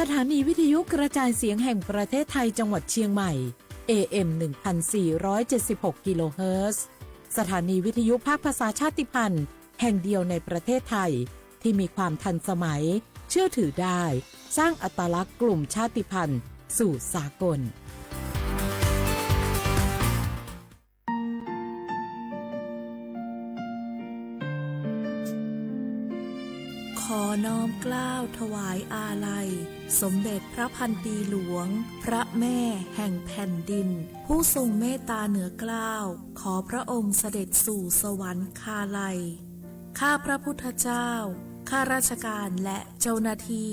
สถานีวิทยุกระจายเสียงแห่งประเทศไทยจังหวัดเชียงใหม่ เอ เอ็ม หนึ่งพันสี่ร้อยเจ็ดสิบหก กิโลเฮิรตซ์ สถานีวิทยุภาคภาษาชาติพันธุ์แห่งเดียวในประเทศไทย ที่มีความทันสมัย เชื่อถือได้ สร้างอัตลักษณ์กลุ่มชาติพันธุ์สู่สากล ขอน้อมเกล้าถวายอาลัย สมเด็จพระพันปีหลวง พระแม่แห่งแผ่นดิน ผู้ทรงเมตตาเหนือเกล้า ขอพระองค์เสด็จสู่สวรรคาลัย ข้าพระพุทธเจ้า ข้าราชการและเจ้าหน้าที่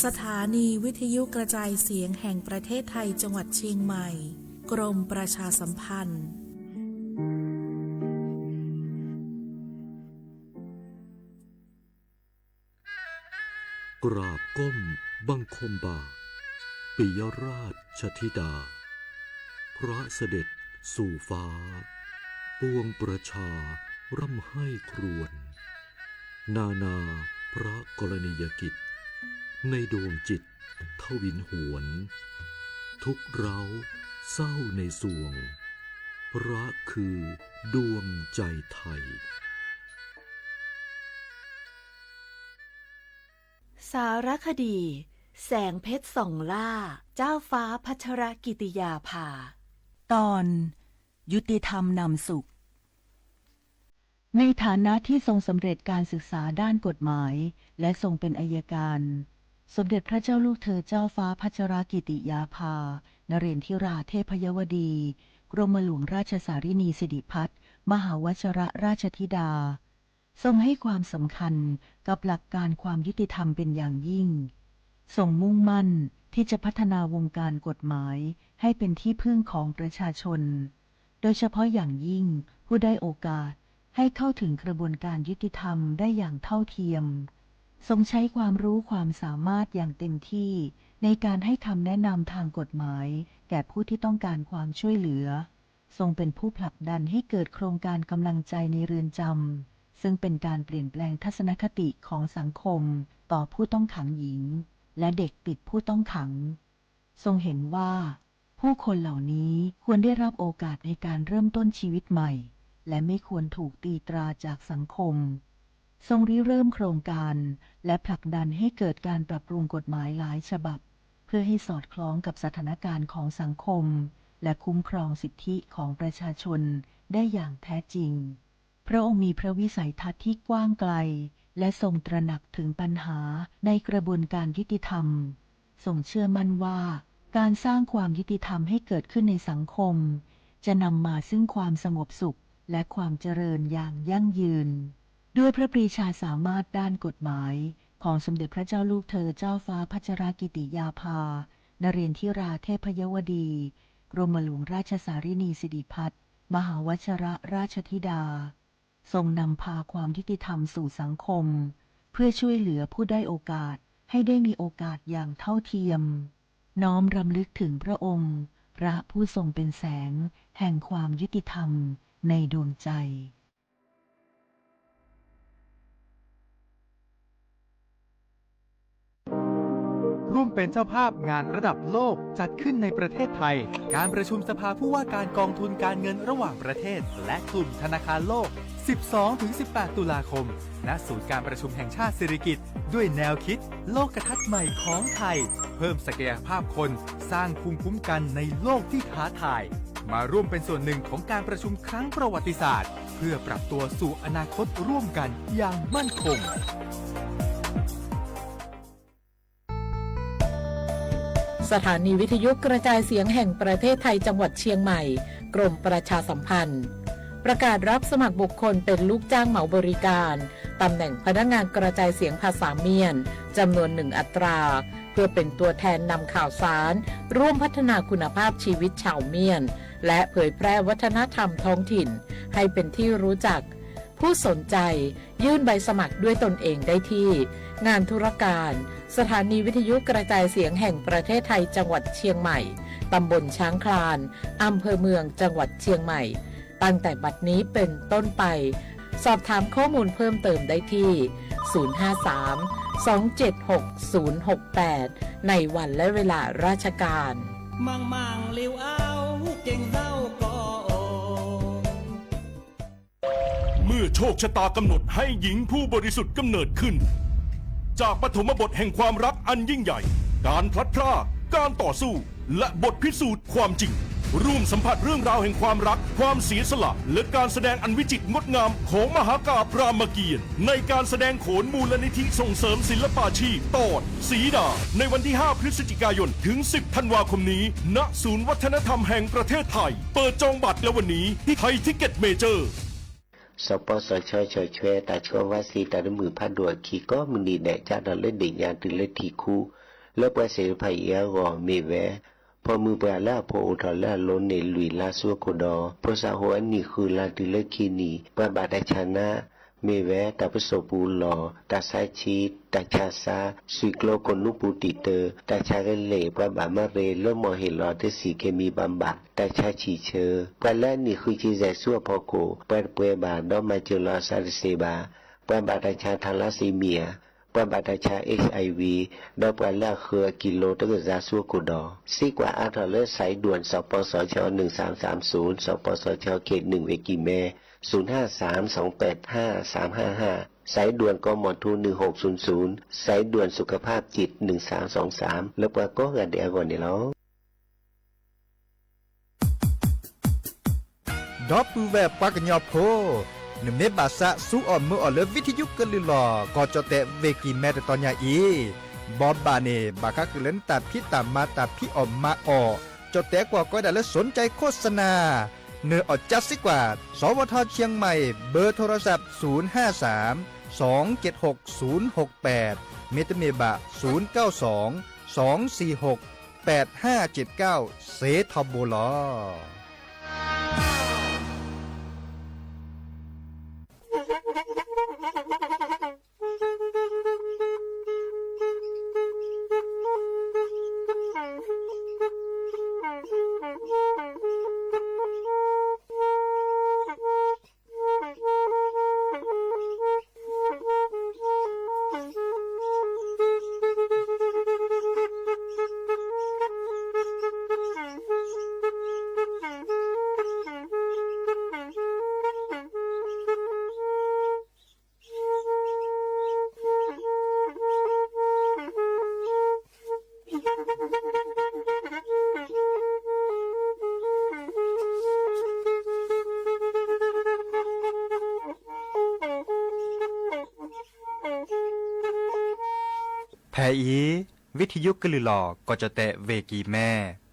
สถานีวิทยุกระจายเสียงแห่งประเทศไทยจังหวัดเชียงใหม่ กรมประชาสัมพันธ์ กราบก้มบังคมบาท ปิยราชธิดา พระเสด็จสู่ฟ้า ปวงประชาร่ำไห้ครวญ นานาพระกรณียกิจ ในดวงจิตทวินหวน ทุกข์ร้าวเศร้าในสวง พระคือดวงใจไทย สารคดี แสงเพชรส่องล่า เจ้าฟ้าพัชรกิติยาภา ตอน ยุติธรรมนำสุข ในฐานะที่ทรงสำเร็จการศึกษาด้านกฎหมาย และทรงเป็นอัยการ สมเด็จพระเจ้าลูกเธอเจ้าฟ้าพัชรกิติยาภา นเรนทิราเทพยวดี กรมหลวงราชสารินีสิริพัฒน์ มหาวชรราชธิดา ทรงให้ความสำคัญกับหลักการความยุติธรรมเป็นอย่างยิ่ง ทรงมุ่งมั่นที่จะพัฒนาวงการกฎหมายให้เป็นที่พึ่งของประชาชน โดยเฉพาะอย่างยิ่งผู้ด้อยโอกาสให้เข้าถึงกระบวนการยุติธรรมได้อย่างเท่าเทียม ทรงใช้ความรู้ความสามารถอย่างเต็มที่ในการให้คำแนะนำทางกฎหมายแก่ผู้ที่ต้องการความช่วยเหลือ ทรงเป็นผู้ผลักดันให้เกิดโครงการกำลังใจในเรือนจำ ซึ่งเป็นการเปลี่ยนแปลงทัศนคติของสังคมต่อผู้ต้องขังหญิง และเด็กติดผู้ต้องขัง ทรงเห็นว่าผู้คนเหล่านี้ควรได้รับโอกาสในการเริ่มต้นชีวิตใหม่ และไม่ควรถูกตีตราจากสังคม ทรงริเริ่มโครงการ และผลักดันให้เกิดการปรับปรุงกฎหมายหลายฉบับ เพื่อให้สอดคล้องกับสถานการณ์ของสังคม และคุ้มครองสิทธิของประชาชนได้อย่างแท้จริง พระองค์มีพระวิสัยทัศน์ที่กว้างไกล และทรงตระหนักถึงปัญหาในกระบวนการยุติธรรม ทรงเชื่อมั่นว่าการสร้างความยุติธรรมให้เกิดขึ้นในสังคม จะนำมาซึ่งความสงบสุข และความเจริญอย่างยั่งยืน ด้วยพระปรีชาสามารถด้านกฎหมายของสมเด็จพระเจ้าลูกเธอเจ้าฟ้าพัชรกิติยาภา นเรนทิราเทพยวดี กรมหลวงราชสารินีสิริพัฒน์ มหาวชรราชธิดา ทรงนำพาความยุติธรรมสู่สังคม เพื่อช่วยเหลือผู้ด้อยโอกาสให้ได้มีโอกาสอย่างเท่าเทียม น้อมรำลึกถึงพระองค์ พระผู้ทรงเป็นแสงแห่งความยุติธรรมในดวงใจ ร่วมเป็นเจ้าภาพงานระดับโลกจัดขึ้นในประเทศไทย การประชุมสภาผู้ว่าการกองทุนการเงินระหว่างประเทศ และกลุ่มธนาคารโลก สิบสองถึงสิบแปด ตุลาคม ณ ศูนย์การประชุมแห่งชาติสิริกิติ์ ด้วยแนวคิดโลกทัศน์ใหม่ของไทย เพิ่มศักยภาพคน สร้างภูมิคุ้มกันในโลกที่ท้าทาย มาร่วมเป็นส่วนหนึ่งของการประชุมครั้งประวัติศาสตร์ เพื่อปรับตัวสู่อนาคตร่วมกันอย่างมั่นคง สถานีวิทยุกระจายเสียงแห่งประเทศไทยจังหวัดเชียงใหม่ กรมประชาสัมพันธ์ ประกาศรับสมัครบุคคลเป็นลูกจ้างเหมาบริการ ตำแหน่งพนักงานกระจายเสียงภาษาเมียน จำนวนหนึ่งอัตรา เพื่อเป็นตัวแทนนำข่าวสาร ร่วมพัฒนาคุณภาพชีวิตชาวเมียน และเผยแพร่วัฒนธรรมท้องถิ่น ให้เป็นที่รู้จัก ผู้สนใจยื่นใบสมัครด้วยตนเองได้ที่ งานธุรการ สถานีวิทยุกระจายเสียงแห่งประเทศไทยจังหวัดเชียงใหม่ ตำบลช้างคลาน อำเภอเมืองจังหวัดเชียงใหม่ ตั้งแต่บัดนี้เป็นต้นไป สอบถามข้อมูลเพิ่มเติมได้ที่ ศูนย์ห้าสาม สองเจ็ดหกศูนย์หกแปด ในวันและเวลาราชการ มงมงเลียวเอาเก่งเศร้าก็ออก เมื่อโชคชะตากำหนดให้หญิงผู้บริสุทธิ์กำเนิดขึ้น จากปฐมบทแห่งความรักอันยิ่งใหญ่ การพลัดพราก การต่อสู้ และบทพิสูจน์ความจริง ร่วมสัมผัสเรื่องราวแห่งความรัก ความเสียสละ และการแสดงอันวิจิตรงดงามของมหากาพย์รามเกียรติ์ ในการแสดงโขนมูลนิธิส่งเสริมศิลปาชีพ ตอน สีดา ในวันที่ ห้า พฤศจิกายน ถึง สิบ ธันวาคมนี้ ณ ศูนย์วัฒนธรรมแห่งประเทศไทย เปิดจองบัตรแล้ววันนี้ที่ไทยทิกเก็ตเมเจอร์ စီၤပီစီၤဆၢ ဆီၣ်ထွဲတၢ်ဆှၢဝါစ့တၢ်တမုာ်ဖးဒိၣ်အခံ ကိးမုၢ်နံၤဒဲး ကဒီးလၢဒ့ၣ်ညါတုၤလၢထံၣ်ခူ လၢပှၤသ့ၣ်တဖၣ်အံၤအဂီၢ်မ့ၢ်ဝဲ ဖီၣ်မုၢ်ပှၢ်လၢအဖိအိၣ်ထီၣ်လၢအလိၤန့ၣ် လွံၢ်လါဆူအခိၣ်ဒီး ဖိသၣ်ဟိအနံၣ်ဃုလါတုၤလၢခံနံၣ် ပှၤဘၣ်တၢ်ဆါနါ မ့ၢ်ဝဲတၢ်ပစိာ်ပူၤလီၢ်, တၢ်ဆါဆံး, တၢ်ဆါစါ, စွံၣ်ကျိခိၣ်နူာ်ပူၤတံာ်တၢ, တၢ်ဆါကလဲၢ်, ပှၤဘၣ်မၤရ့လၢမီၢ်ဟ့ၣ်လီၤတဆံးက့ၤမံၤဘၣ်ဘၣ်, တၢ်ဆါဆံးဆၢ, ပှၤလၢအနံၣ်ဃုဆံယဲၢ်ဆူအဖီခိၣ် ပှၤတပှဲၤဘၣ် ဒီးမၤစၢၤလီၤအသးတသ့ဘၣ်, ပှၤဘၣ်တၢ်ဆါ thalassemia, ပှၤဘၣ်တၢ်ဆါ HIV, ဒီးပှၤလၢအဃၢၤအကံလိတကစၢ်ဆူအခိၣ်ဒီး စံးကွၢ်အါထီၣ်လၢ စးဒူၣ် စီၤပီစီၤဆီ หนึ่งสามสามศูนย์, စီၤပီစီၤဆီ เขตหนึ่ง เวกีแม่, ศูนย์ห้าสาม สองแปดห้า สามห้าห้า, สายด่วน กมท หนึ่งหกศูนย์ศูนย์, สายด่วนสุขภาพจิต หนึ่งสามสองสาม လၢပှၤကိးဂၤဒဲးအဂီၢ်န့ၣ်လီၤ. ဒီပုၢ်ဝဲၢ်ပှၤကညီဖိ, နမ့ၢ်ဘၣ်သးစူအီၣ်မုာ်အီၣ်လၢ ဝံထယုကလုၢ်လီၢ် ကီၢ်ကၠီၣ်တဲၣ် ဝ့ၢ်ကံၢ်မဲ တတီၤညါအံၤ, ဘီဘၣ်န့ၣ် ဘၣ်ဃးဃုာ်လၢနတၢ်ဖံးတၢ်မၤ တၢ်ဖံးအီၣ်မၤအီၣ်, ကၠီၣ်တဲၣ်ကွီၢ်ကိးဝဲဒၣ်လၢ สนใจโฆษณา, နအီၣ်ကၠါစ့ၢ်ကီး, สวท เชียงใหม่ เบอร์โทรศัพท์ ศูนย์ห้าสาม สองเจ็ดหก ศูนย์หกแปด မ့တမ့ၢ်ဘၣ် ศูนย์เก้าสอง สองสี่หก แปดห้าเจ็ดเก้า စ့ထီဘိလီၤ. ဖဲအံၤ ဝံထယုကလုၢ်လီၢ် ကီၢ်ကၠီၣ်တဲၣ် ဝ့ၢ်ကံၢ်မဲ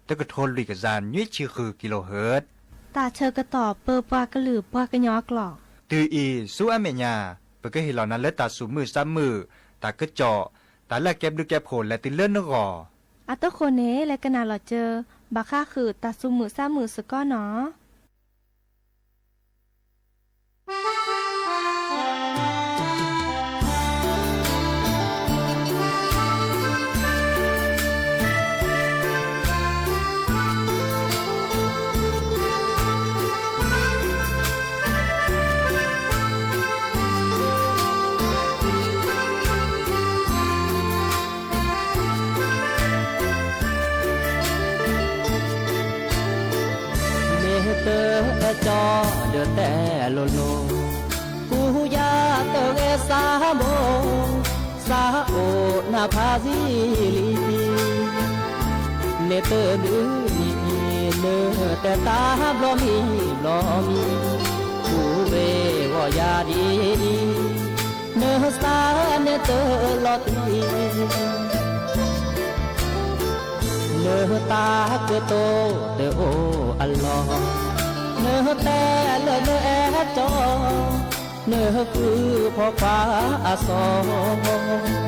တကထိလွံၢ်ကယၤနွံဆံဃု kilohertz တၢ်ဆၢကတီၢ်ပၢပှၤကလုာ်ပှၤကညီအကျိာ်, တုၤအံၤဆူအမဲာ်ညါ ပကဟ့ၣ်လီၤနၤလၢတၢ်သူၣ်မုာ်သးမုာ်, တၢ်ကစီၣ်, တၢ်လၢအကဲဘျုးကဲဖှိၣ်လဲၤတုၤလၢနဂီၢ်. အဃိန့ၣ် လဲၤကနၣ်လီၤစၢၤ ဘၣ်ဃးဃုာ်တၢ်သူၣ်မုာ်သးမုာ်စ့ၢ်ကီးနီၤ. မ့ၢ်တအဲၣ်ကၠီဒီးတဲလိၤလိၤ, ကူယၤတဂဲၤစးဘိ, စးအိၣ်နၢ်ဖးဆံလံ, မ့ၢ်တဒုးနံၤ နတဲတၢ်ဘျီမံၤဘျီမံၤ, ကူဝဲဂီၢ်ယၤဒ်အံၤ, နစးန့ၣ်တလီၤတံၢ် နတၢ်ကတိၤတအိၣ်အလီၢ်, နတဲလၢနအဲၣ်ကၠီ, နဃုဖီခွါအစီၤ, ကၠီ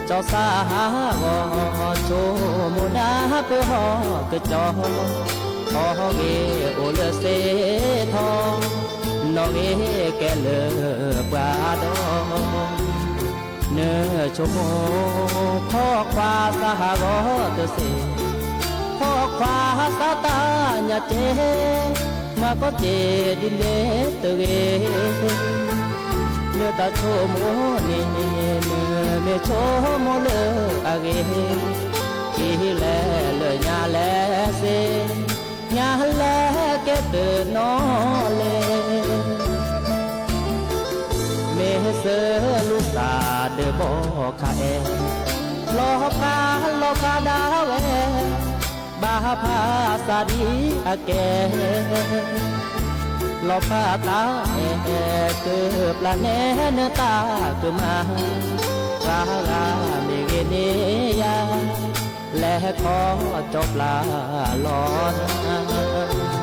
စၢ်ဟးဂီၤဆိကမိၣ်နၢ်ပၢၢ်ဟီၣ်ကၠီ, ဟီၣ်ဂ့ၤအိၣ်လၢစ့ထီ, နီၣ်ဂ့ၤကဲလၢပှၤဒီး နဆိကမိၣ် ဖီခွါစၢ်ဟးဂီၤတစ့ၢ်, ဖီခွါစၢ်တၢ်ညၣ်ကဲ, မၤကီကဲဒ်လဲၣ်တဂ့ၤ, နတၢ်ဆိကမိၣ်န့ၣ် နမ့ၢ်ဆိကမိၣ်လၢအဂ့ၤ, ထံၣ်လဲၤလၢညါလဲၤစ့, ညါလဲၤကဲတနီၤလဲၣ်. မ့ၢ်စၢလူၤသးဒီးဘီခါအဲၣ်, လီၤဖးလီၤဖးဒၣ်ဝဲ, ဘၣ်ဖးစၢ်ဒ်အကဲ, လီၤဖးတၢ်အဲၣ် ကပျၢ်နဲနတၢ်ကမၣ်, ပှၤဂၤမ့ၢ်ဂ့ၤန့ၢ်ယၤ, လဲၤခီကၠီပျၢ်လီၤနၤ.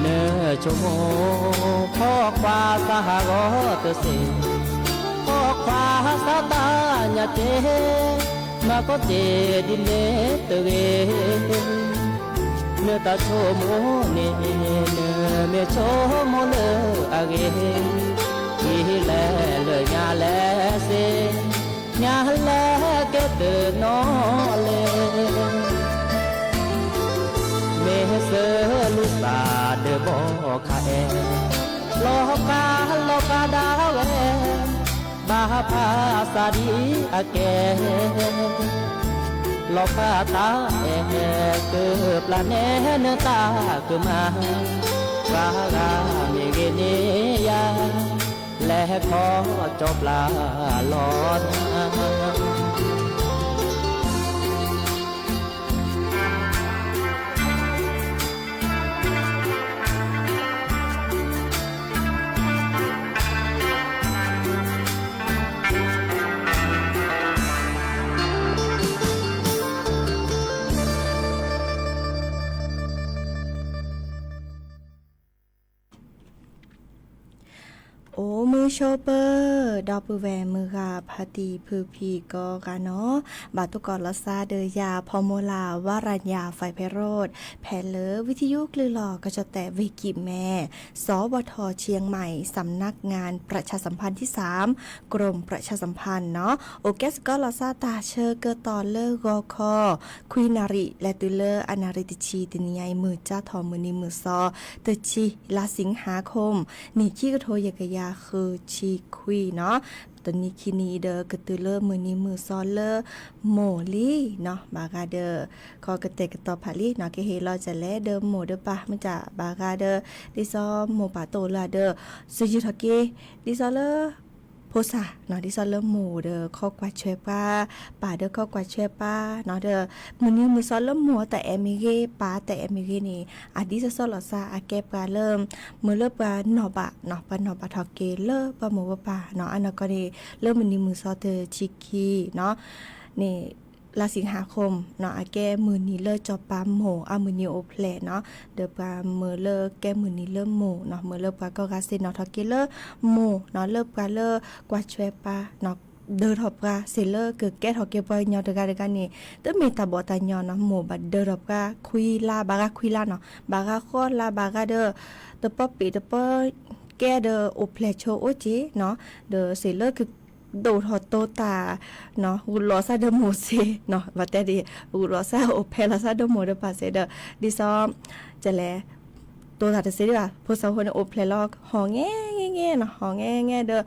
နဆိကမိၣ် ဖီၣ်ခွါသးဟးဂီၤတစ့ၢ်, ဖီၣ်ခွါသးတၢ်ညၣ်တ့, မၤကီတ့ၢ်ဒ်န့ၣ်တဂ့ၤ. နတၢ်ဆိကမိၣ်န့ၣ် နမ့ၢ်ဆိကမိၣ်လၢအဂ့ၤ, ထံၣ်လဲၤလၢညါလဲၤစ့, ညါလဲၤကဲတနီၤလဲၣ်. မ့ၢ်စၢလူၤသးဒီးဘီခါအဲၣ်, လီၤဖးလီၤဖးဒၣ်ဝဲ, ဘၣ်ဖးစၢ်ဒ်အကဲ, လီၤဖးတၢ်အဲၣ် ကပျၢ်နဲနတၢ်ကမၣ်, ပှၤဂၤမ့ၢ်ဂ့ၤန့ၢ်ယၤ, လဲၤခီကၠီပျၢ်လီၤနၤ. အိၣ်မုာ်ဆိးပၢၤ ဒီပုၢ်ဝဲၢ်မုၢ်ဂၤ ဖါတံၢ်ဖုဖံကိးဂၤနီၤ, ဘၣ်သကိးလီၤစၢ်ဒီးယၤ ဖီမိၢ်လၢ် ဝရံယါ ဖဲဖဲရိၣ်, ဖဲလၢဝံထယုၢ်ကျုၢ်လီၤကစီၣ်တဲာ် ဝ့ၢ်ကံၣ်မဲ, စဝထ เชียงใหม่ สำนักงานประชาสัมพันธ์ที่สาม กรมประชาสัมพันธ์နီၤ, အိၣ်ကဲစ့ၢ်ကီးလီၤစၢ်တၢ်ဆၢကတီၢ်လၢဂီၤခီ ခွံနၣ်ရံၣ် လဲၤတုၤလၢအနၣ်ရံၣ်တဆံ တနံၤညါအံၤ မုၢ်ကၠၢထီၣ်မုၢ်နံၤမုၢ်သီ တဆံ လါစံးဟါခိၣ် နံၣ်ခံကထိယဲၢ်ကယၤဃုဆံခွံနီၤ, တနံၤခံနံၤအံၤဒီး ကတုၤလၢမုၢ်နံၤမုၢ်သီလၢမိၢ်လံနီၤ, ဘၣ်ဂၤဒီး ခီကတဲာ်ကတီၤဖးလံနီၤ, ကဟ့ၣ်လီၤကလဲၣ်ဒီးမိၢ်ဒီးပၢ် မ့ၢ်တၢ်ဘၣ်ဂၤဒီး ဒ်သိးမိၢ်ပၢ်တအိၣ်လၢၤဒီး စယုၢ်ထီၣ်က့ၤ ဒ်သိးလၢ ဖိသၣ်နီၤ, ဒ်သိးလၢမိၢ်ဒီးခီကွၢ်ဆွဲပှၤ, ပၢ်ဒီးခီကွၢ်ဆွဲပၢ်နီၤ, ဒီးမုၢ်နံၤမုၢ်သီလၢမိၢ်တၢ်အဲၣ်မ့ၢ်ဂ့ၤ ပၢ်တၢ်အဲၣ်မ့ၢ်ဂ့ၤန့ၣ် အဒ်သိးသိးလီၤစၢ်အကဲပှၤလၢ မုၢ်လၢပှၤနီၢ်ဘၣ်နီၤ, ပှၤနီၢ်ဘၣ်ထီၣ်က့ၤလၢပှၤမိၢ်ပှၤပၢ်နီၤ, အနီၢ်ကီၢ်န့ၣ် လၢမုၢ်နံၤမုၢ်သီတဆံခံနီၤ, န့ၣ် လါစံးဟါခိၣ်နီၤ, အကဲမုၢ်နံၤလၢစီၤပၤမိၢ်အမုၢ်နံၤအိၣ်ဖျဲၣ်နီၤ, ဒီးပှၤမုၢ်လၢကဲမုၢ်နံၤလၢမိၢ်နီၤ, မုၢ်လၢပှၤကိးဂၤစ့ၢ်နီၤထီၣ်က့ၤလၢမိၢ်နီၤ, လၢပှၤလၢကွၢ်ဆွဲပၢ်နီၤ, ဒၢထီၣ်ပှၤစ့ၢ်လၢကကဲထီၣ်က့ၤပှၤကညီတဂၤတဂၤန့ၣ် တမ့ၢ်တၢ်ဘီၣ်တၢ်ညီနီၤ, မိၢ်ဘၣ်ဒၢထီၣ်ပှၤခွံလါ ဘၣ်ဂၤခွံလါနီၤ, ဘၣ်ဂၤဃီလါ ဘၣ်ဂၤဒီး တပီပ့ၣ်တပီကဲဒီးအိၣ်ဖျဲၣ်ဆိအိၣ်က့ၤနီၤ, ဒီးစ့ၢ်လၢက ဒိၣ်ထီၣ်တိၤတၢ် ဂုာ်လီၤစၢ်ဒီးမိၢ်စ့ၢ်နီၤ, ဘၣ်တဲဒ် ဂုာ်လီၤစၢ်အိၣ်ဖျဲၣ်လီၤစၢ်ဒီးမိၢ်ဒီးပၢ်စ့ၢ်ဒီး ဒ်သိး ကလဲၤ တိၤတၢ်တစ့ၢ်ဒံးဘၣ်, ဖိသၣ်ဖိန့ၣ်အိၣ်ဖျဲၣ်လီၤ ဟီၣ်ငဲငဲငဲနီၤ, ဟီၣ်ငဲငဲဒီး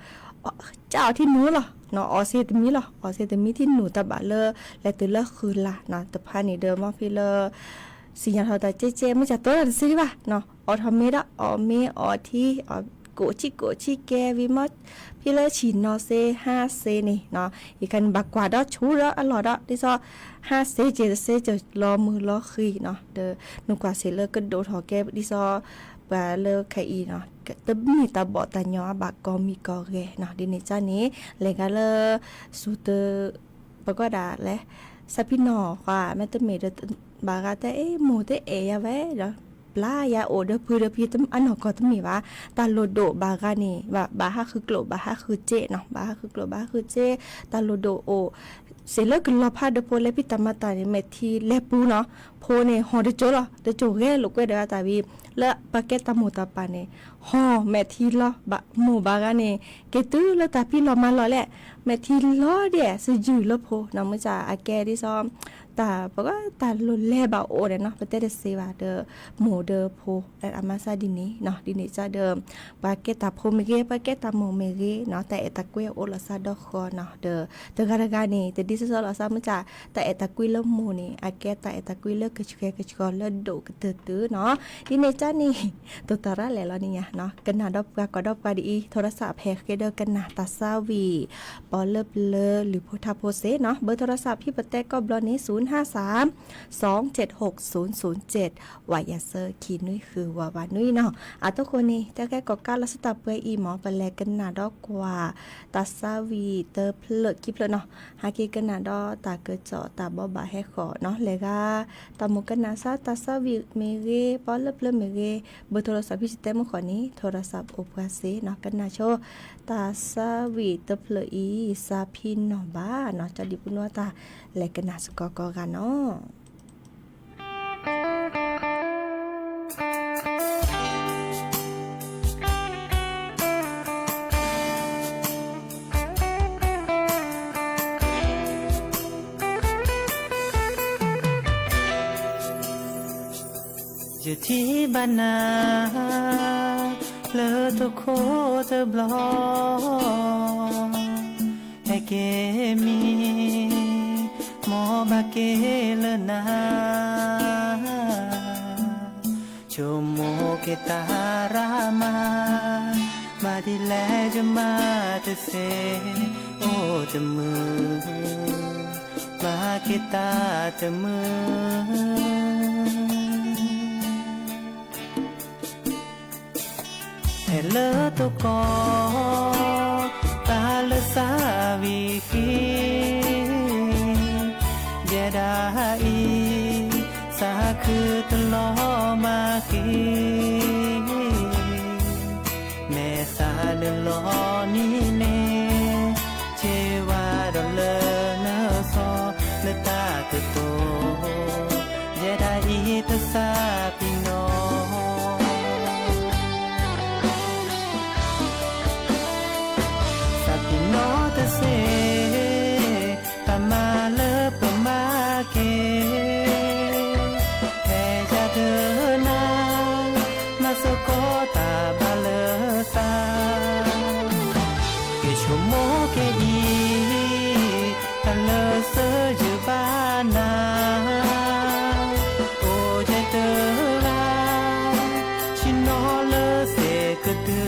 ကၢ်အီၤထံနူၤလီၤနီၤ, အီၣ်စ့တမံၤလီၤ, အီၣ်စ့တမံၤထံနူၤတၢ်ဘၣ်လၢ လဲၤတုၤလၢဃုလါနီၤ, တဖၣ်န့ၣ်ဒီး မ့ၢ်ဖဲလၢ စံၣ်ညီၣ်ထီၣ်တၢ်ကဲကဲ မ့ၢ်တၢ်တိၤတၢ်တစ့ၢ်ဒံးဘၣ်နီၤ, အီၣ်ထီၣ်မ့ၤဒီး အီၣ်မ့ၤအီထံ ကိးဆံးကိးဆံးကဲဝံၤမ့ၢ် ဖဲလၢဆံၣ်နီၤစ့ဟါစ့န့ၣ်နီၤ, ယခါန့ၣ်ဘၣ်ကွၢ်ဒီးဆူဒီးအလီၢ်ဒီး ဒ်သိး ဟါစ့က့ၤတစ့ကလီၤမုၢ်လီၤဃံၤနီၤ, ဒီးနကွၢ်စ့ၢ်လၢကဒိၣ်ထီၣ်ကဲဒ်သိး ပှၤလၢခဲအံၤနီၤ, တမ့ၢ်တၢ်ဘီၣ်တၢ်ညီအဘၣ်ကိးမံၤကိးဂၤနီၤ, ဒ်န့ၣ်ကန့ၣ် လဲၤဂၤလၢ စူၤတ ပှၤကွၢ်ဒၣ်လဲၣ်, စးဖံနီၣ်ဃီ မ့တမ့ၢ်ဒီး ဘၣ်ဂၤတဲ အ့ မိၢ်တအဲၣ်ယၤဝဲဒီး ဘျါယၤအိၣ်ဒီးဖုဒီးဖံ အနီၢ်ကီၢ်တမ့ၢ်ဘၣ်, တၢ်လိၣ်ဒိၣ်ဘၣ်ဂၤန့ၣ် ဘၣ်ဟးဃုကျိၣ် ဘၣ်ဟးဃုစ့နီၤ, ဘၣ်ဟးဃုကျိၣ် ဘၣ်ဟးဃုစ့, တၢ်လိၣ်ဒိၣ်အိၣ် စ့ၢ်လၢကလီၤဖးဒီးဖိလဲၤဖံးတၢ်မၤတၢ်န့ၣ် မဲာ်ထံလဲၤပူၤနီၤ, ဖိန့ၣ် ဟီၣ်တစိၤလီၤ, တစိၤဂဲၤလိာ်ကွဲဒီးတၢ်ဝံၤ လၢပှၤကဲတၢ်မိၢ်တၢ်ပၢ်န့ၣ် ဟီၣ်မဲာ်ထံလီၤ, ဘၣ်မိၢ်ဘၣ်ဂၤန့ၣ် က့ၤတုၤလၢတၢ်ဖံးလီၤမၤလီၤလဲၣ်, မဲာ်ထံလီၤဒဲး စယူၢ်လၢဖိနီၤ, မုၢ်ဆါအကဲဒ်သိး တၢ်ပက တၢ်လိၣ်လဲၤဘၣ်အိၣ်န့ၣ်နီၤ, ပတဲတသ့ဘၣ်ဒီး မိၢ်ဒီးဖိ အမၤစၢ်ဒ်န့ၣ်နီၤ, ဒ်န့ၣ်စၢ်ဒီး ပှၤကဲတၢ်ဖိမ့ၢ်ဂ့ၤ ပှၤကဲတၢ်မိၢ်မ့ၢ်ဂ့ၤနီၤ, တၢ်အဲၣ်တၢ်ကွံအိၣ်လီၤစၢ်ဒီဃီနီၤ, ဒီးတဂၤတဂၤန့ၣ် တဒ်သိးသိးလီၤစၢ် မုၢ်ဆါ တၢ်အဲၣ်တၢ်ကွံလၢမိၢ်န့ၣ် အကဲတၢ်အဲၣ်တၢ်ကွံလၢကဆှဲကဆှီလၢဒိၣ်ကတၢၢ်တုၤနီၤ, ဒ်န့ၣ်စၢ်န့ၣ် တိာ်တၢ်ရၣ်လဲာ်လီၤန့ၣ်ညါနီၤ, ကနၣ်ဒီးပှၤကိးဒီးပှၤဒ်အံၤ ထိရစးဖဲဃ့ဒီးကနၣ်တၢ်သးဝံၣ် ပီလၢပျၢၤလုၢ်ဖိထါဖိစ့ၢ်နီၤ, ဘၢထိရစးဖံပတဲကိးဘျီန့ၣ် ศูนย์ห้าสาม สองเจ็ดหกศูนย์ศูนย์เจ็ด ဝးယၤဆၢခံနွံဃုာ်ဝးဝးနွံနီၤ, အတိၢ်ဃိန့ၣ် တၢ်ကဲကီၢ်ကါလီၤစၢ်တၢ်ပှဲၤအံၤမ့ၢ် ပလဲၤကနၣ်ဒီးကွၢ် တၢ်သးဝံၣ်တဖျၢၣ်ခံဖျၢၣ်နီၤ, ဟဲက့ၤကနၣ်ဒီးတၢ်ကစီၣ်တၢ်ဘိးဘၣ်ဟဲဃီၤနီၤ, လဲၤဂၤ တၢ်မိၢ်ကနၣ်စၢ် တၢ်သးဝံၣ်မ့ၢ်ဂ့ၤ ပီလၢပျၢၤမ့ၢ်ဂ့ၤ, ဘၢထိရစးဖံစတဲမုၢ်ဃီန့ၣ် ထိရစးအိၣ်ပှၤစ့ၢ်နီၤ, ကနၣ်ဆိ တၢ်သးဝံၣ်တဖျၢၣ်အံၤ စးဖံနီၢ်ဘၣ်နီၤ, ကၠီဒံးပူနူအတၢ်လဲၤကနၣ်စ့ၢ်ကီးကိးဂၤနီၤ. ယထံၣ်ဘၣ်နၤ လၢတခိၣ်တဘျီ ဟဲက့ၤမံ မ်ဘၣ်က့ၤလၢနၤ ဆိကမိၣ်က့ၤတၢ်ရၣ်မး, မၤဒ်လဲၣ်ယမၤတသ့, အိၣ်တမုာ် မၤက့ၤတၢ်တမုာ် ဟဲလၢတကီၢ် တၢ်လၢသးဝံၣ်ဃံ ယဲဒၣ်အံၤ သးခုတလီၤမၤဃံ မဲာ်သၣ်နုာ်လီၤနံၤန့ၣ် ဆ့ဝါဒီးလၢနစီ နတၢ်ကတိၤ ယဲဒၣ်အံၤတသးပ့ၤနီၣ် သးပ့ၤနီၣ်တသ့ တၢ်မၤလၢပမၤက့ၤ ဖဲယၤဒီးနၤ မၤသကိးတၢ်ဘၣ်လၢသး က့ၤဆိကမိၣ်က့ၤအံၤ တၢ်လၢသၢယုၢ်ဘၣ်နၤ အိၣ်ယဲၢ်တဂၤ ဆ့ၣ်နီၤလၢသ့ၣ်ကဒု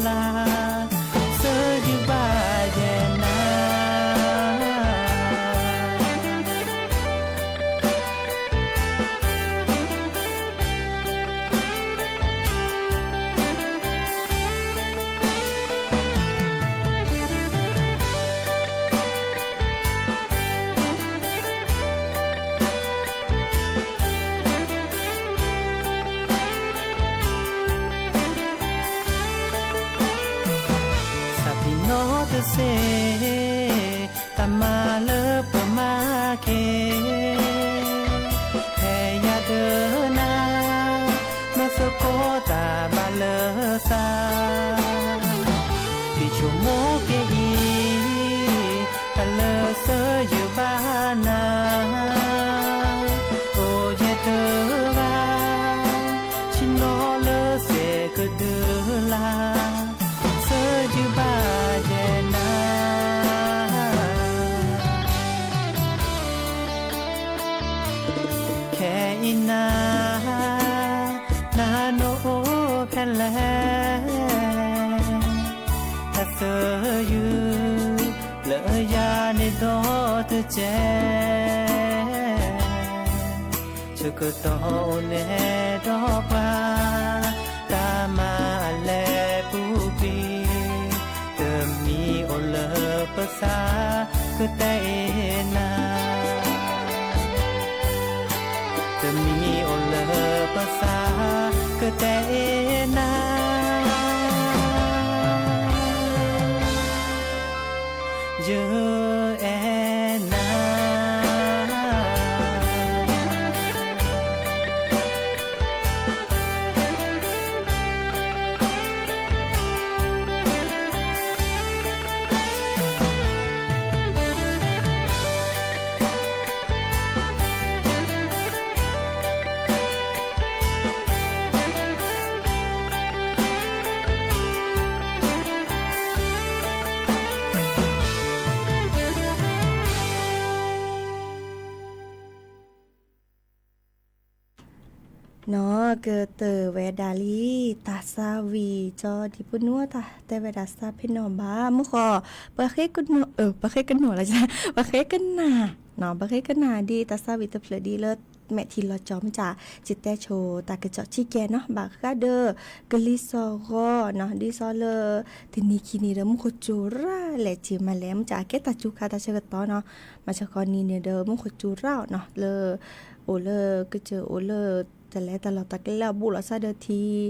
လၢ် သၢယုၢ်ဘၣ်ယဲၢ်နၤ သးပ့ၤနီၣ်တသ့ တၢ်မၤလၢပမၤက့ၤ ဖဲယၤဒီးနၤ မၤသကိးတၢ်ဘၣ်လၢသး က့ၤဆိကမိၣ်က့ၤအံၤ တၢ်လၢသၢယုၢ်ဘၣ်နၤ အိၣ်ယဲၢ်တဂၤ ဆ့ၣ်နီၤလၢသ့ၣ်ကဒုလၢ် သၢယုၢ်ဘၣ်ယဲၢ်နၤ ခဲအံၤနၤ နၤနအိၣ်ဖဲလဲၣ် တၢ်သၢယုၢ် လၢယၤန့ၣ်ဒီတကဲ ဆၢကတီၢ်အိၣ်နဲဒီးပှၤ တၢ်မၤအလဲၤပူၤကွံာ် တမံၤအိၣ်လၢပသး ကတဲအ့ၣ်နၤ တမံၤအိၣ်လၢပသး ယအဲၣ်နၤ, ယအဲၣ်နၤ. နီၢ်ကတၢၢ်ဝဲဒၣ်လံ တၢ်သးဝံၣ်ကၠီဒံဖိနူတၢ် တဲဝဲဒၣ်သးဖ့နီၣ်ဘၣ် မုၢ်ဃီ ပှၤဃ့ကနီၣ် ပှၤဃ့ကနီၣ်လီၤ ပှၤဃ့ကနၣ် ပှၤဃ့ကနၣ်ဒ်တၢ်သးဝံၣ်တဖျၢၣ်ဒ်လၢမဲာ်ထံလီၤကၠီမုၢ်ကၠၢ် ယတဲဆိတၢ်ကစီၣ်ဆံးကဲနီၤ ဘၣ်ဃးဒီး ကလံၤစိးဂီၤနီၤ ဒ်သိးလၢ တနံၤခံနံၤဒီး မူခိၣ်စူၤရၣ်လဲၣ်က့ၤမးလဲၣ် မုၢ်ကၠၢ်အကဲတၢ်စူၤခါတၢ်ဆၢကတီၢ်နီၤ မၤစၢၤဃီနံၤန့ၣ်ဒီး မူခိၣ်စူၤရၣ်နီၤ လၢ အိၣ်လၢကစၢၢ်အိၣ်လၢ တၢ်လဲၤတၢ်လီၢ်တၢ်ကျဲလၢအဘူးလိာ်သးဒီး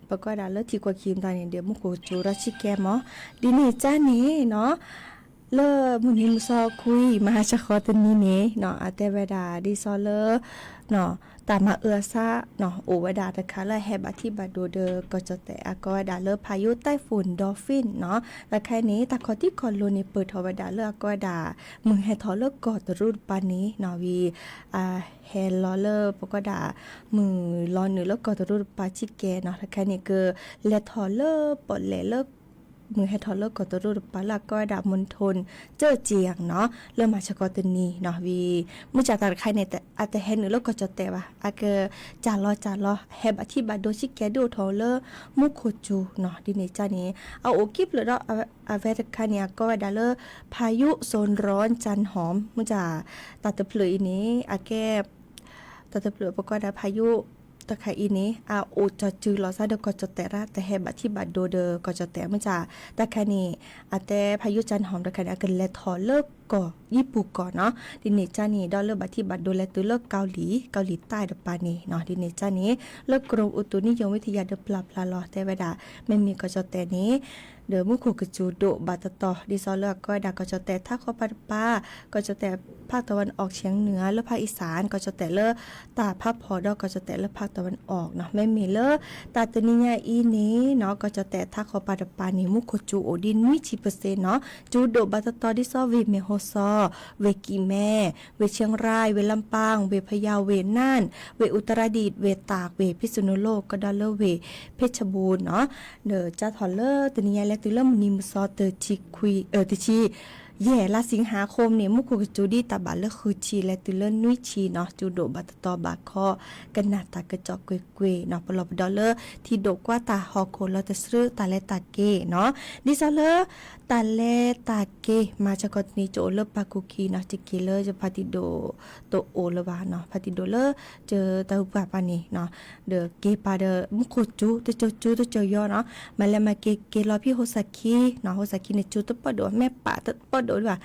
ထံ ပကွၢ်ဒၣ်လၢထံကွၢ်ခံမတၤန့ၣ်ဒီး မူခိၣ်စူၤရၣ်ဆံးကဲမး ဒ်န့ၣ်ကၢ်န့ၣ်နီၤ လၢမုၢ်နံၤမုၢ်သီခွံ မၤစၢၤဃီတနံၤန့ၣ်နီၤ အတဲဝဲဒၣ်ဒ်သိးလၢ တၢ်မၤအၢအသးနီၤ အိၣ်ဝဲဒၣ်တခါလၢအဟဲဘၣ်ထံၣ်ဘၣ်ဒိဒီးကီၢ်ကၠီၣ်တဲၣ် အကိးဝဲဒၣ်လၢ พายุไต้ฝุ่นดอฟฟิน နီၤ တၢ်ခါန့ၣ် တၢ်ခီၣ်ထံးခီၣ်လိၤန့ၣ် ပၢၢ်ထီၣ်ဝဲဒၣ်လၢအကိးဝဲဒၣ် မုၢ်ဟဲထီၣ်လၢကီၢ်တရူးတပၤန့ၣ်နီၤ ဝံၤ အဟဲလီၤလၢပကွၢ်ဒၣ် မုၢ်လီၤနုာ်လၢကီၢ်တရူးတပၤဆံးကဲနီၤ တၢ်ခါန့ၣ်ကလဲၤထီၣ်လၢပီၣ်လဲၣ်လၢ မုၢ်ဟဲထီၣ်လၢကီၢ်တရူးတပၤလၢအကိးဝဲဒၣ် မူၣ်ထူၣ် ကၢၢ်ကံယၣ်နီၤ လၢမၤစၢၤဃီတနံၤနီၤ ဝံၤ မုၢ်ကၠၢ်တၢ်တခါန့ၣ် အတဟဲနုာ်လၢကီၢ်ကၠီၣ်တဲၣ်ဘၣ် အကစၢ်လီၤစၢ်လီၤ ဟဲဘၣ်ထံၣ်ဘၣ်ဒိဆံးကဲဒ်အိၣ်ထီၣ်လၢ မူခိၣ်စူၤနီၤ ဒ်န့ၣ်ကၢ်န့ၣ် အအိၣ်ကံၣ်ဖျၢၣ်ဒီး အဝဲတခါန့ၣ် အကိးဝဲဒၣ်လၢ พายุโซนร้อนจันหอม မုၢ်ကၠၢ် တၢ်တဖျၢၣ်အံၤန့ၣ် အကဲ တၢ်တဖျၢၣ်ပကိးဒၣ် พายุ တခါအံၤန့ၣ် အအိၣ်ကၠီၣ်စုၤလီၤသးဒီးကီၢ်ကၠီၣ်တဲၣ်ရၣ် တဟဲဘၣ်ထံၣ်ဘၣ်ဒိဒီးကီၢ်ကၠီၣ်တဲၣ်မုၢ်ကၠၢ် တၢ်ခါန့ၣ် အတဲ พายุจันหอม တခါန့ၣ် အကလဲၤထီၣ်လၢကီၢ် ယံၤပူၤကီၢ်နီၤ ဒ်န့ၣ်ကၢ်န့ၣ် ဒီးလၢဘၣ်ထံၣ်ဘၣ်ဒိလဲၤတုၤလၢ เกาหลี เกาหลีใต้ တပၤန့ၣ်နီၤ ဒ်န့ၣ်ကၢ်န့ၣ် လၢ กรมอุตุนิยมวิทยา ဒီးပျၢ်ပျၢ်လီၤ တဲဝဲဒၣ် မ့မ့ၢ်ကီၢ်ကၠီၣ်တဲၣ်န့ၣ် ဒီးမူခိၣ်ကစူၤဒိၣ်ဘၣ်တတီၤ ဒ်သိးလၢအကိးဝဲဒၣ်ကီၢ်ကၠီၣ်တဲၣ်ထးခီပၤတပၤ ကီၢ်ကၠီၣ်တဲၣ် ภาคตะวันออกเฉียงเหนือ လၢ ภาคอีสาน ကီၢ်ကၠီၣ်တဲၣ်လၢတၢ်ဖးဖီၣ်ဒီးကီၢ်ကၠီၣ်တဲၣ်လၢ ภาคตะวันออก နီၤ မ့မ့ၢ်လၢ တၢ်တနံၤညါအံၤန့ၣ်နီၤ ကီၢ်ကၠီၣ်တဲၣ်ထးခီပၤတပၤန့ၣ် မူခိၣ်စူၤအိၣ်ဒံးနွံဆံပၢၢ်စ့ၣ်နီၤ စူၤဒိၣ်ဘၣ်တတီၤဒ်သိးဝ့ၢ်မ့ၢ်ဟီၣ်စီၤ ဝ့ၢ်ကံၣ်မဲ ဝ့ၢ်เชียงราย ဝ့ၢ်ลำปาง ဝ့ၢ်พะเยา ဝ့ၢ်น่าน ဝ့ၢ်อุตรดิตถ์ ဝ့ၢ်ตาก ဝ့ၢ်พิษณุโลก ကဒီးလၢဝ့ၢ်เพชรบูรณ์နီၤ ဒီးကၢ်ထီၣ်လၢတနံၤညါလဲၤတုၤလၢမုၢ်နံၤမုၢ်သီ တဆံခွံ တဆံယဲၢ် လါสิงหาคมန့ၣ် မူခိၣ်ကစူၤဒံးတၢ်ဘၣ်လၢဃုဆံ လဲၤတုၤလၢနွံဆံနီၤ စူၤဒိၣ်ဘၣ်တတီၤဘၣ်ခီ ကနၣ်တၢ်ကစီၣ်ကွ့ၢ်ကွ့ၢ်နီၤ ပလီၢ်ပဒီလၢ ထံဒိၣ်ကွၢ်တၢ်ဟီၣ်ခိၣ်လီၤတဆှၢတၢ်လဲၤတၢ်က့ၤနီၤ ဒ်သိးလၢ တၢ်လဲၤတၢ်က့ၤ မၤစၢၤခီတနံၤ ကအိၣ်လၢပၢၤကူၣ်ခံနီၤ တက့ၤလၢယဖါတံၢ်ဒိၣ်တအိၣ်လၢၤဘၣ်နီၤ ဖါတံၢ်ဒိၣ်လၢ ကတၢ်ဟူးပှၢ်ပၢ်န့ၣ်နီၤ ဒီးက့ၤပာ်ဒီးမူခိၣ်စူၤ တစိၤစူၤတစိၤယီၤနီၤ မၤလဲၤမၤက့ၤက့ၤလီၤဖဲဟိၣ်စၢ်ခံနီၤ ဟိၣ်စၢ်ခံန့ၣ် စူၤတပီၣ်ဒိၣ် မဲာ်ပာ်တပီၣ်ဒိၣ်ဒံးဘၣ်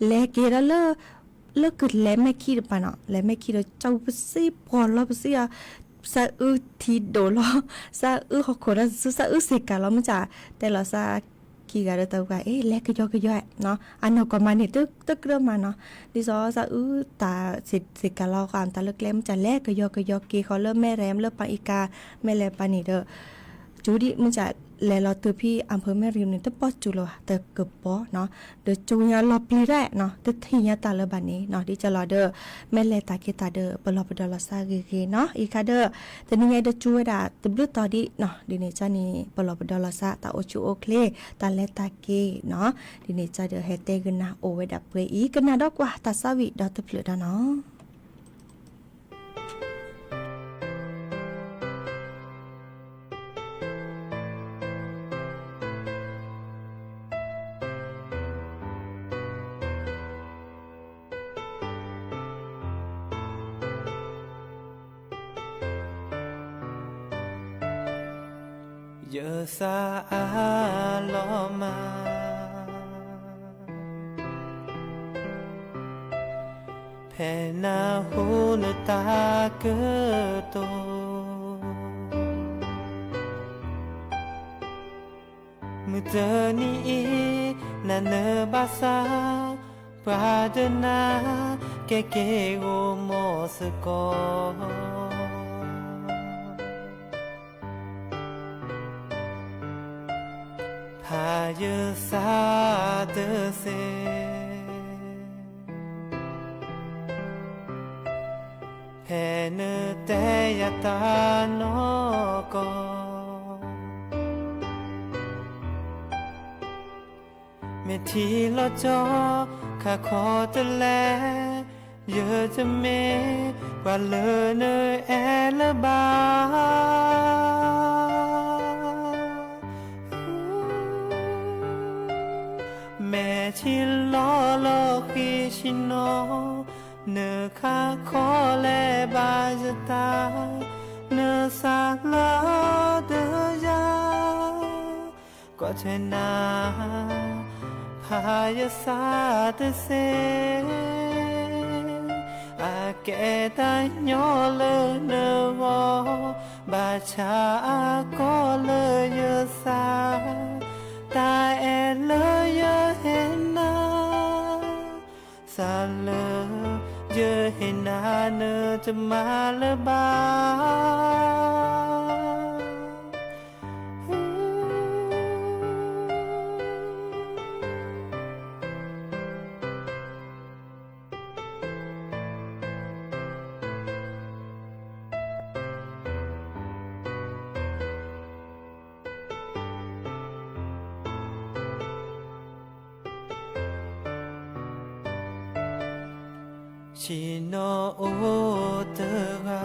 လဲၤက့ၤဒီးလၢ လၢကလဲၤမဲာ်ခံတပၤနီၤ လဲၤမဲာ်ခံဒီး ကၠီပစံးပှီၢ်လီၤပစံးအီၤ သးအုးထံဒိၣ်လီၤ သးအုးဟီၣ်ခိၣ်ဒီး သးအုးစ့ၢ်ကီးလီၤ မုၢ်ကၠၢ် တဲလီၤသးခံဂၤဒီးတၢ်ဟူးပှၢ် အ့ လဲၤကယီကယီ အနီၢ်ကီၢ်မးန့ၣ် တကြၢးမးနီၤ ဒ်သိးသးအုးတၢ်စ့ၢ်ကီးလီၤဃီ တၢ်လၢကျဲ မုၢ်ကၠၢ် လဲၤကယီကယီက့ၤဃီလၢမဲၢ်ရဲၣ် လၢပၢ်အံၤကါ မဲၢ်လဲၤပၢ်န့ၣ်ဒီး စူၤဒံး မုၢ်ကၠၢ် လဲၤလီၤတုၤဖဲ อำเภอแม่ริมန့ၣ် တပီၢ်စူၤလၢၤဘၣ် တကပီၤနီၤ ဒီးစူၤညါလီၤပျံၤဒၣ်နီၤ တထံၣ်ညါတၢ်လၢၤဘၣ်န့ၣ်နီၤ ဒ်ကလီၤဒီး မဲၢ်လဲၤတၢ်က့ၤတၢ်ဒီး ပလီၢ်ပဒီလီၤသးဂ့ၤဂ့ၤနီၤ အံၤခါဒီး တနံၤညါဒီးစူၤဝဲဒၣ်တဘျုးတီၤဒံးနီၤ ဒ်န့ၣ်ကၢ်န့ၣ် ပလီၢ်ပဒီလီၤသး တၢ်အိၣ်ဆူၣ်အိၣ်ချ့ တၢ်လဲၤတၢ်က့ၤနီၤ ဒ်န့ၣ်ကၢ်ဒီးဟဲတဲကနၣ်အိၣ်ဝဲဒၣ်ပှဲၤအံၤ ကနၣ်ဒီးကွၢ်တၢ်သးဝံၣ်ဒီတဖျၢၣ်ဒီးနီၤ ယသးအါလီၤမး ဖဲနၢ်ဟူနတၢ်ကတိၤ မုၢ်တနံၤအံၤ နၤနဘၣ်ဆါ ပှၤဒီးနၤ ကဲက့ၤဂိာ်မိၢ်စ့ၢ်ကီး ဖးယသးတစဲး ဖဲနတဲယၤတၢ်နီၢ်ကီၢ် မ့ၢ်ထံၣ်လီၤကၠီ ခါခီတလဲၣ် ယတမ့ၢ်ပှၤလၢနအဲၣ်လၢၤဘၣ် မဲာ်ထံလီၤလီၤဃံၤဆံနီၤ နခါခီလဲၤဘၣ်ယသး နစးလၢဒီးယၤ ကွၢ်ထွဲနၤ ဖးယသးတစဲး အကဲတၢ်ညီလၢနဂီၢ် ဘၣ်ဆၣ်အကီၢ်လၢယသး တၢ်အဲၣ်လၢယဟ့ၣ်နၤ စးလၢ ယဟ့ၣ်နၤနတမၤလၢၤဘၣ် ဆံနီၤအိၣ်တဂၤ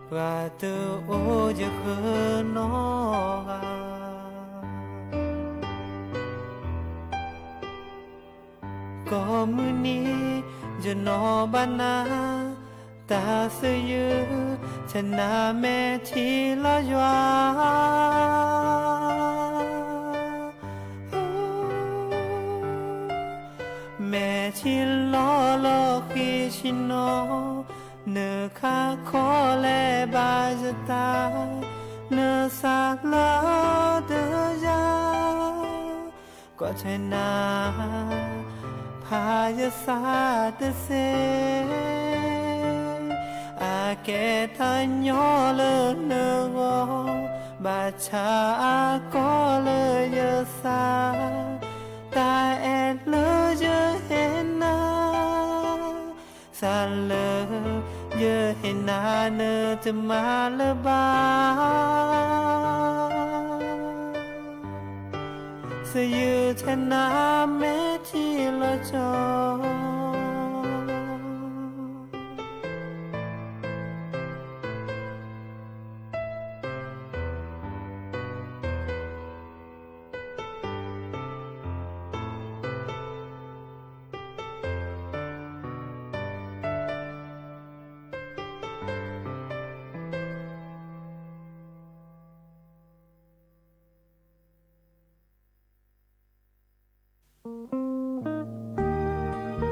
ပှၤတအိၣ်ယဃၢၤနီတဂၤ ကိးမုၢ်နံၤ ယနီၢ်ဘၣ်နၤ တၢ်သယုၢ် ဆဲးနၤမဲာ်ထံလီၤယွၤ မဲာ်ထံလီၤလီၤဃံၤဆံနီၤ နခါခီလဲၤဘၣ်ယသး နစးလၢဒီးယၤ ကွၢ်ထွဲနၤ ဖးယသးတစဲး အကဲတၢ်ညီလၢနဂီၢ် ဘၣ်ဆၣ်အကီၢ်လၢယသး တၢ်အဲၣ်လၢယဟ့ၣ်နၤ စးလၢ ယဟ့ၣ်နၤနတမၤလၢၤဘၣ် သယုၢ်ဆဲးနၤမဲာ်ထံလီၤက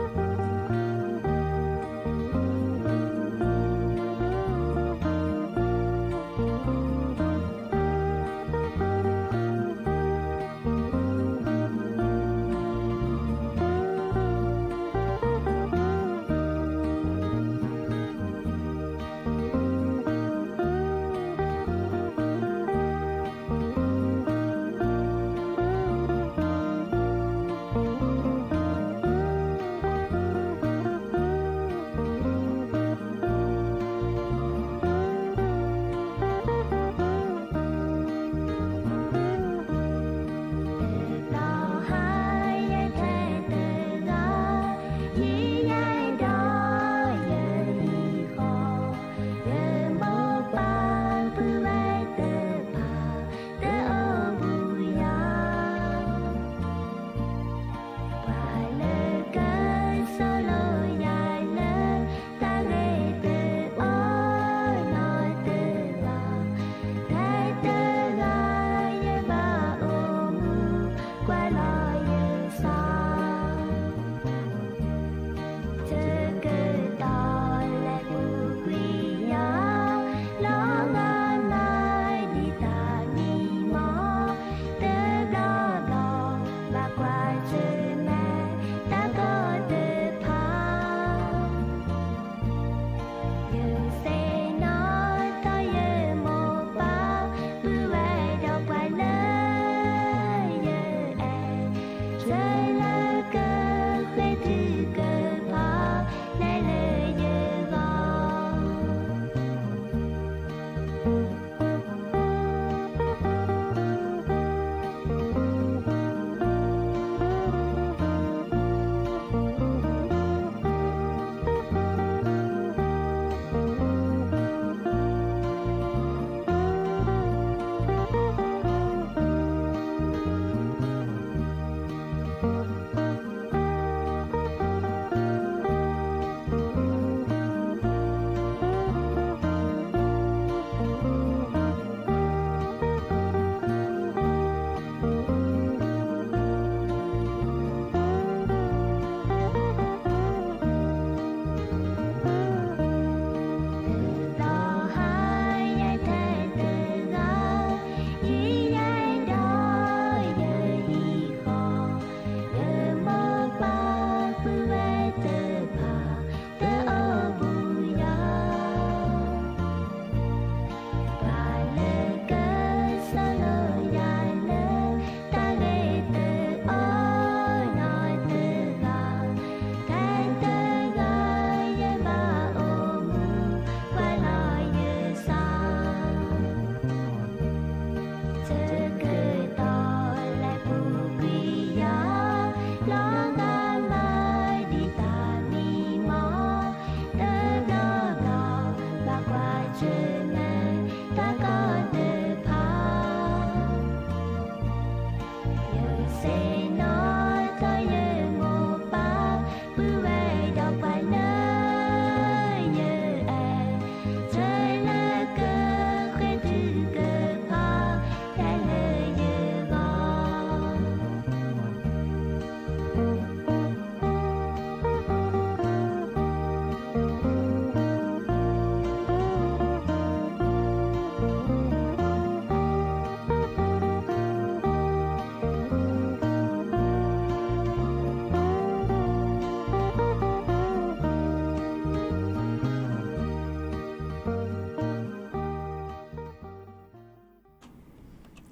ၠီ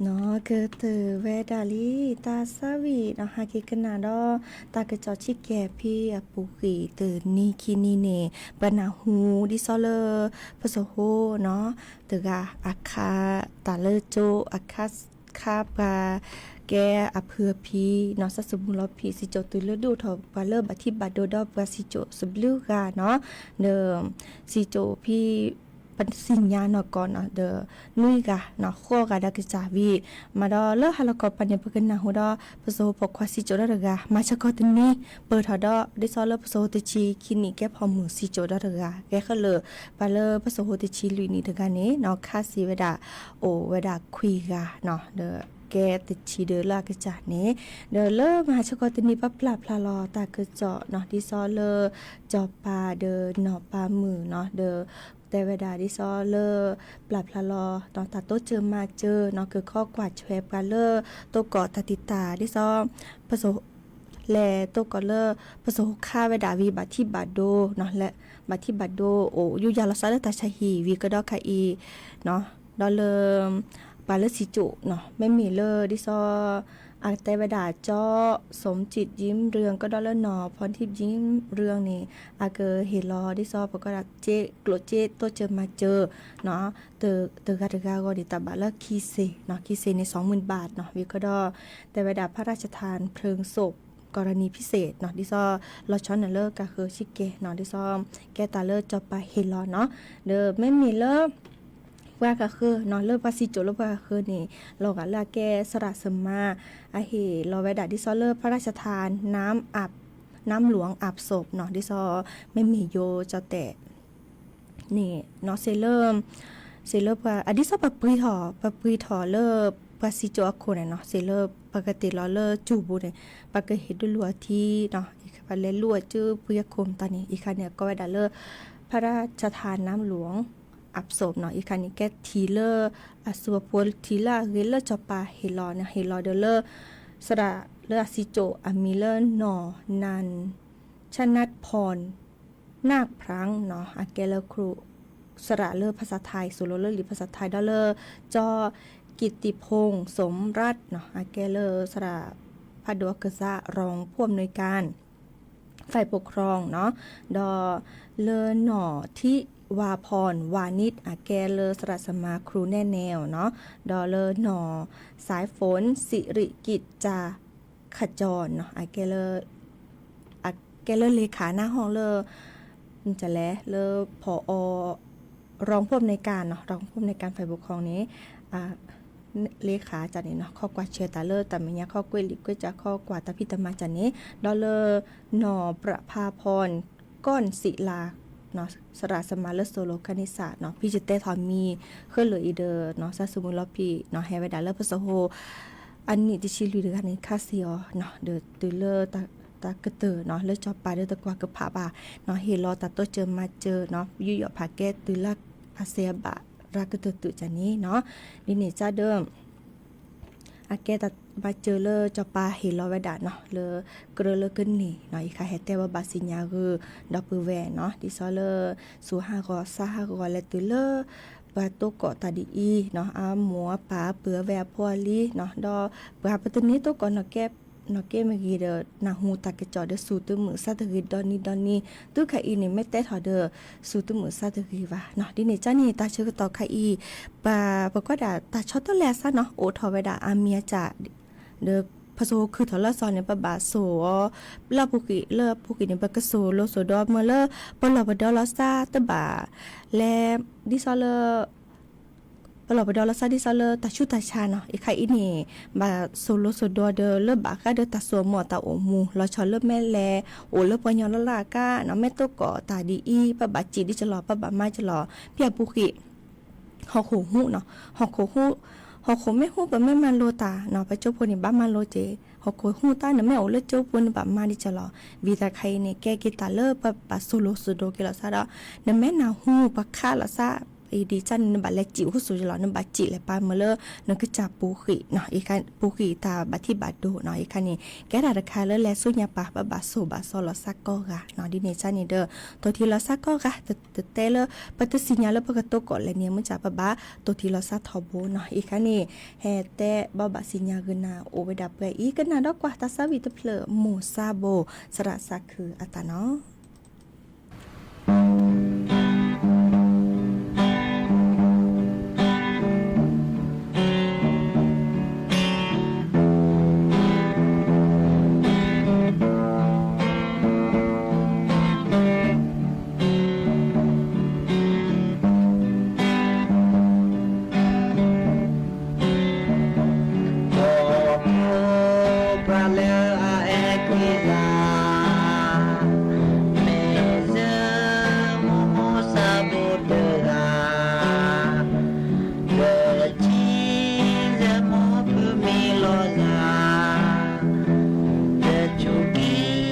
နီၢ်ကတၢၢ်ဝဲဒၣ်လံ တၢ်ဆါဝံၤနီၢ် ဟဲက့ၤကနၣ်ဒီး တၢ်ကစီၣ်ဆံးကဲၤဖဲအပူၤကွံာ်တနံၤခံနံၤန့ၣ် ပနၢ်ဟူဒ်သိးလၢ ပစိာ်ဟိနီၢ် တဂၤအခါ တၢ်လၢကၠိအခါ ခါပှၤကဲအဖုအဖံနီၢ် စၢ်စမူလီၤဖံး စံၣ်စိးတုၤလၢဒိၣ်ထီၣ်ပှၤလၢဘၣ်ထံၣ်ဘၣ်ဒိဒီးပှၤစံၣ်စိးစဘျုးဂၤနီၢ် ဒီး စံၣ်စိးဖဲ ပသ့ၣ်ညါနီၢ်ကီၢ်နီၢ် ဒီး နွံဂၤနီၢ် ဃိးဂၤဒီးကစၢ်ဝံၤ မၤဒီးလၢဟါလီၤကီၢ်ပၤန့ၣ် ပကနၢ်ဟူဒီး ပစိာ်ဟိဖိခွါစံၣ်စိးဒီတဂၤ မၤဆၢကတီၢ်တနံၤ ပၢၢ်ထီၣ်ဒီး ဒ်သိးလၢပစိာ်ဟိတဆံခံနံၣ် ကဲဖီၣ်မုၢ်စံၣ်စိးဒီတဂၤ ကဲဃီလၢ ပှၤလၢပစိာ်ဟိတဆံလွံၢ်နံၣ်တဂၤန့ၣ်နီၢ် ခါစံးဝဲဒၣ် အိၣ်ဝဲဒၣ်ခွံဂၤနီၢ် ဒီးကဲတဆံဒီးလၢအကစၢ်န့ၣ် ဒီးလၢမၤဆၢကတီၢ်တနံၤ ပပျၢ်ဖျါလီၤတၢ်ကစီၣ်နီၢ် ဒ်သိးလၢ စီၤပၤဒီးနီၢ်ပၤမုၣ်နီၢ် ဒီး တဲဝဲဒၣ်ဒ်သိးလၢ ပျၢ်ဖျါလီၤ တၢ်တိစၢၤမၤစၢၤနီၢ် ကခီကွၢ်ထွဲပှၤလၢ တိကီၢ်တၢ်တံာ်တာ် ဒ်သိး ပစိာ် လဲၤတိကီၢ်လၢ ပစိာ်ဟိခါဝဲဒၣ်ဝံၤ ဘၣ်ထံၣ်ဘၣ်ဒိ ဘၣ်ထံၣ်ဘၣ်ဒိအိၣ်ယူးယၤလီၤသးလၢတၢ်ဆါဟံၣ်ဝံၤကဒီးခါအံၤ ဒီးလၢ ပှၤလၢစံၣ်စိးနီၢ် မ့မ့ၢ်လၢဒ်သိး အကတဲဝဲဒၣ် ကၠီစိမ်စံၣ်ယံရၢၣ် ကဒီးလၢနီၢ်ဖီဒံၣ်ယံရၢၣ်န့ၣ် အကဟ့ၣ်လီၤဒ်သိး ပကဒၣ် ကျိၣ်စ့တိစၢၤမၤစၢၤနီၢ် တဂၤတဂၤအဂီၢ်န့ၣ် တၢ်ဘၣ်လၢခံစ့နီၢ် ခံစ့န့ၣ် สองหมื่นบาทနီၢ် ဝံၤကဒီး တဲဝဲဒၣ် พระราชทานเพลิงศพกรณีพิเศษနီၢ် ဒ်သိး လီၤဆီန့ၣ်လၢကၤဃၢဆံကဲနီၢ် ဒ်သိး ကဲတၢ်လၢစီၤပၤဟ့ၣ်လီၤနီၢ် ဒီးမ့မ့ၢ်လၢ ပှၤကၤဃၢနီၢ် လၢပှၤစံၣ်စိးလၢပှၤကၤဃၢန့ၣ် လီၤဂာ်လၢအကဲစရၣ်စမါ အဟ့ၣ်လီၤဝဲဒၣ်ဒ်သိးလၢ พระราชทานน้ำอาบ น้ำหลวงอาบศพနီၢ် ဒ်သိး မ့မ့ၢ်ယိၤကၠီၣ်တဲာ် န့ၣ်နီၢ် စ့လၢ စ့လၢပှၤ အဒ်သိးပပှ့ၤထီၣ် ပပှ့ၤထီၣ်လၢ ပှၤစံၣ်စိးအခိၣ်န့ၣ်နီၢ် စ့လၢပကတ့ၢ်လီၤလၢကၠူပူၤန့ၣ် ပကဟ့ၣ်ဒုးလူၤအထံနီၢ် ပလဲၤလူၤအကၠူပှ့ၤအခိၣ်မတၤန့ၣ် အံၤခါန့ၣ် အကိးဝဲဒၣ်လၢ พระราชทานน้ำหลวงอาบศพနီၢ် အံၤခါန့ၣ် ကဲထံၣ်လၢ အစိအဖိထံၣ်လၢအဂ့ၤလၢစီၤပၤဟ့ၣ်လီၤန့ၣ် ဟ့ၣ်လီၤဒီးလၢ စရၣ်လၢအစံၣ်စိးအမံၤလၢနီၢ် နၢၣ် ชนัดพร นาคพลังနီၢ် အကဲလၢ ครู စရၣ်လၢภาษาไทย စိၤလိၤလၢလံာ်ภาษาไทย ဒီးလၢ เจ้ากิตติพงษ์ สมรัตน์နီၢ် အကဲလၢစရၣ် ဖးဒိၣ်အကစၢ် รองผู้อำนวยการ ฝ่ายปกครองနီၢ် ဒီးလၢနီၢ် ထိဝၤพร วานิช အကဲလၢစရၣ်စမါ ครูแนะแนวနီၢ် ဒီးလၢနီၢ် สายฝน สิริกิจจาขจรနီၢ် အကဲလၢ အကဲလၢ เลขา နၢ်ဟီၣ်လၢ လဲၣ် လၢ ผอ รองผู้อำนวยการနီၢ် รองผู้อำนวยการฝ่ายปกครองန့ၣ် เลขา ကၢ်န့ၣ်နီၢ် ခီကွၢ်ဆၢၣ်တၢ်လၢတၢ်မဲာ်ညါ ခီကွဲးလံာ်ကွဲးကၠၢ် ခီကွၢ်တၢ်ဖံးတၢ်မၤကၢ်န့ၣ် ဒီးလၢ နီၢ် ประภาพร ก้อนศิลา စရၣ်စမါလၢစိၤလိၤ คณิตศาสตร์နီၢ် ဖဲယတဲထီၣ်မံၤဃၢလၢာ်အံၤဒီးနီၢ် စၢ်စမူလီၤဖံးနီၢ် ဟဲဝဲဒၣ်လၢပစိာ်ဟိ အနံၣ်တဆံလွံၢ်တဂၤန့ၣ် ခါစံးအီၤနီၢ် ဒီးတုၤလၢ တၢ်ကတၢၢ်နီၢ် လၢစီၤပၤဒီးတကွၢ်ကဖးဘၣ်နီၢ် ဟ့ၣ်လီၤတၢ်တိစၢၤမၤစၢၤနီၢ် ယူးယီၣ်ဖးကဲတုၤလၢအစဲအဘၣ်ရၤကတၢၢ်တုာ်ကၢ်န့ၣ်နီၢ် ဒ်န့ၣ်ကၢ်ဒီး အကဲတၢ်မၤစၢၤလၢစီၤပၤဟ့ၣ်လီၤဝဲဒၣ်နီၢ် လၢကြၢးလၢကန့ၢ်နီၢ် အံၤခါဟဲတဲဝဲဘၣ်စံၣ်ညါဂုၤ ဒီပုၢ်ဝဲၢ်နီၢ် ဒ်သိးလၢ ဆူးဟးဂီၤဆါဟးဂီၤလဲၤတုၤလၢ ပှၤတိကီၢ်တၢ်ဒ်အံၤနီၢ် အမိၢ်အပၢ်အပုၢ်အဝဲၢ်အဖိအလံၤနီၢ် ဒီးပှၤပတန့ၢ်တိကီၢ်နီၢ်ကဲ နီၢ်ကဲမ့ၢ်ဂ့ၤဒီး နၢ်ဟူတၢ်ကစီၣ်ဒီး စူၤတမုာ်စၢ်တဂ့ၤ ဒီနံၤဒီနံၤ တုၤခါအံၤန့ၣ် မ့ၢ်တဲထီၣ်ဒီး စူၤတမုာ်စၢ်တဂ့ၤဘၣ်နီၢ် ဒ်န့ၣ်ကၢ်န့ၣ် တၢ်ဆၢကတီၢ်ခါအံၤ ပ ပကွၢ်ဒၣ်တၢ်ဆီတလဲအစၢ်နီၢ် အိၣ်ထီၣ်ဝဲဒၣ်အါမံၤအစၢ် ဒီး ပစိာ်ခုၣ်ထီၣ်လၢစီၤန့ၣ် ပဘၣ်စိာ်အီၤ လၢအပူၤကွံာ် လၢအပူၤကွံာ်န့ၣ် ပကစိာ်လိၤစိၤဒီးမ့ၢ်လၢ ပလီၢ်ပဒီလီၤစၢ်တဘၣ် လဲၤ ဒ်သိးလၢ ပလီၢ်ပဒီလီၤစၢ်ဒ်သိးလၢတၢ်ဆူးတၢ်ဆါနီၢ် အံၤခါအံၤန့ၣ် ဘၣ်စိာ်လိၤစိၤဒီးဒီးလၢဘၣ်ဃးဒီးတၢ်စိာ်မီၢ်တၢ်အိၣ်မူ လီၤဆီလၢမ့ၢ်လဲၤအိၣ်လၢပှၤကညီလၢ်လၢ်အကါနီၢ် မ့ၢ်တိကီၢ်တၢ်ဒ်အံၤ ပဘၣ်စံးဒ်ကလီၤ ပဘၣ်မၤကလီၤ ဖဲအပူၤကွံာ် ဟီၣ်ခိၣ်ဟူးနီၢ် ဟီၣ်ခိၣ်ဟူး ဟီၣ်ခိၣ်မ့ၢ်ဟူး ပမ့ၢ်မၤလိတၢ်နီၢ် ပကၠိဖိန့ၣ် ဘၣ်မၤလိက့ၤ ဟီၣ်ခိၣ်ဟူးတၢ် နမ့ၢ်အိၣ်လၢကၠိဖိန့ၣ် ဘၣ်မၤဒ်ကလီၤ ဝံသးခါအံၤန့ၣ် ကဲက့ၤတၢ်လၢပဘၣ်စိာ်လိၤစိၤဒီးက့ၤလီၤစၢ်ဒီး နမ့ၢ်နၢ်ဟူပခါလီၤစၢ် အံၤဒ်န့ၣ် နဘၣ်လဲၤစံးအိၣ်ဟိၣ်ဆိးယလီၤ, နဘၣ်စံးလဲၤပာ်မၢလၢ နကစၢ်ပူၤဃံးနီၤ, ပူၤဃံးတၢ်ဘၣ်ထံၣ်ဘၣ်ဒိနီၤ, အံၤခါန့ၣ် ကဲဒၣ်တခါလၢလဲၤဆူညါပာ် ဘၣ်ဘၣ်ဆိၣ်ဘၣ်ဆီလီၤစၢ်ကိးဂၤနီၤ, ဒ်န့ၣ်ဒ်န့ၣ်ဒီး တိၢ်ထံလီၤစၢ်ကိးဂၤ, တတဲလၢ ပတသ့ၣ်ညါလၢပကတိၤကိးလဲၣ်န့ၣ် မ့ၢ်ကဘၣ်ဘၣ် တိၢ်ထံလီၤစၢ်ထီဘိနီၤ, အံၤခါန့ၣ် ဟဲတဲဘၣ်ဘၣ်စံၣ်ညီၣ်ဂုာ်နၤအိၣ်ဝဲဒၣ်ပှဲၤအံၤ ကနၣ်ဒီးကွၢ်တၢ်သးဝံၣ်တဖျၢၣ် မိၢ်စါဘိ သရၣ်စးခုအသးနီၤ. ပှၤလၢအအဲၣ်ကွံာ်သး, မ့ၢ်ယမိၢ်မိၢ်စၢ်ဘိတဂၤ, ကထံၣ်ယမိၢ်ဖုမံလီၤသး, ယဆိးက့ယ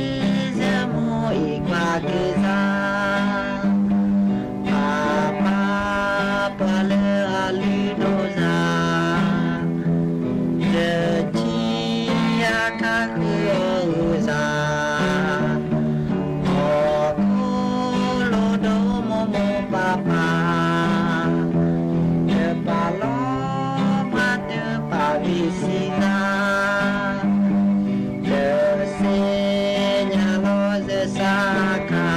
မိၢ်အံၤကွၢ်က့ၤသး, ပၢ်ပၢ်ပှၤလၢအလုၢ်ဒိၣ်သး, ယထံၣ်အခါဃုအီၤဂုာ်သး, ဟီၣ်ခိၣ်လိၤဒိၣ်မိၢ်မိၢ်ပၢ်ပၢ်, တပာ်လီၤပှၤတပာ်ဝံၤစံးသး, တသ့ၣ်ညါလီၤယသးအခါ,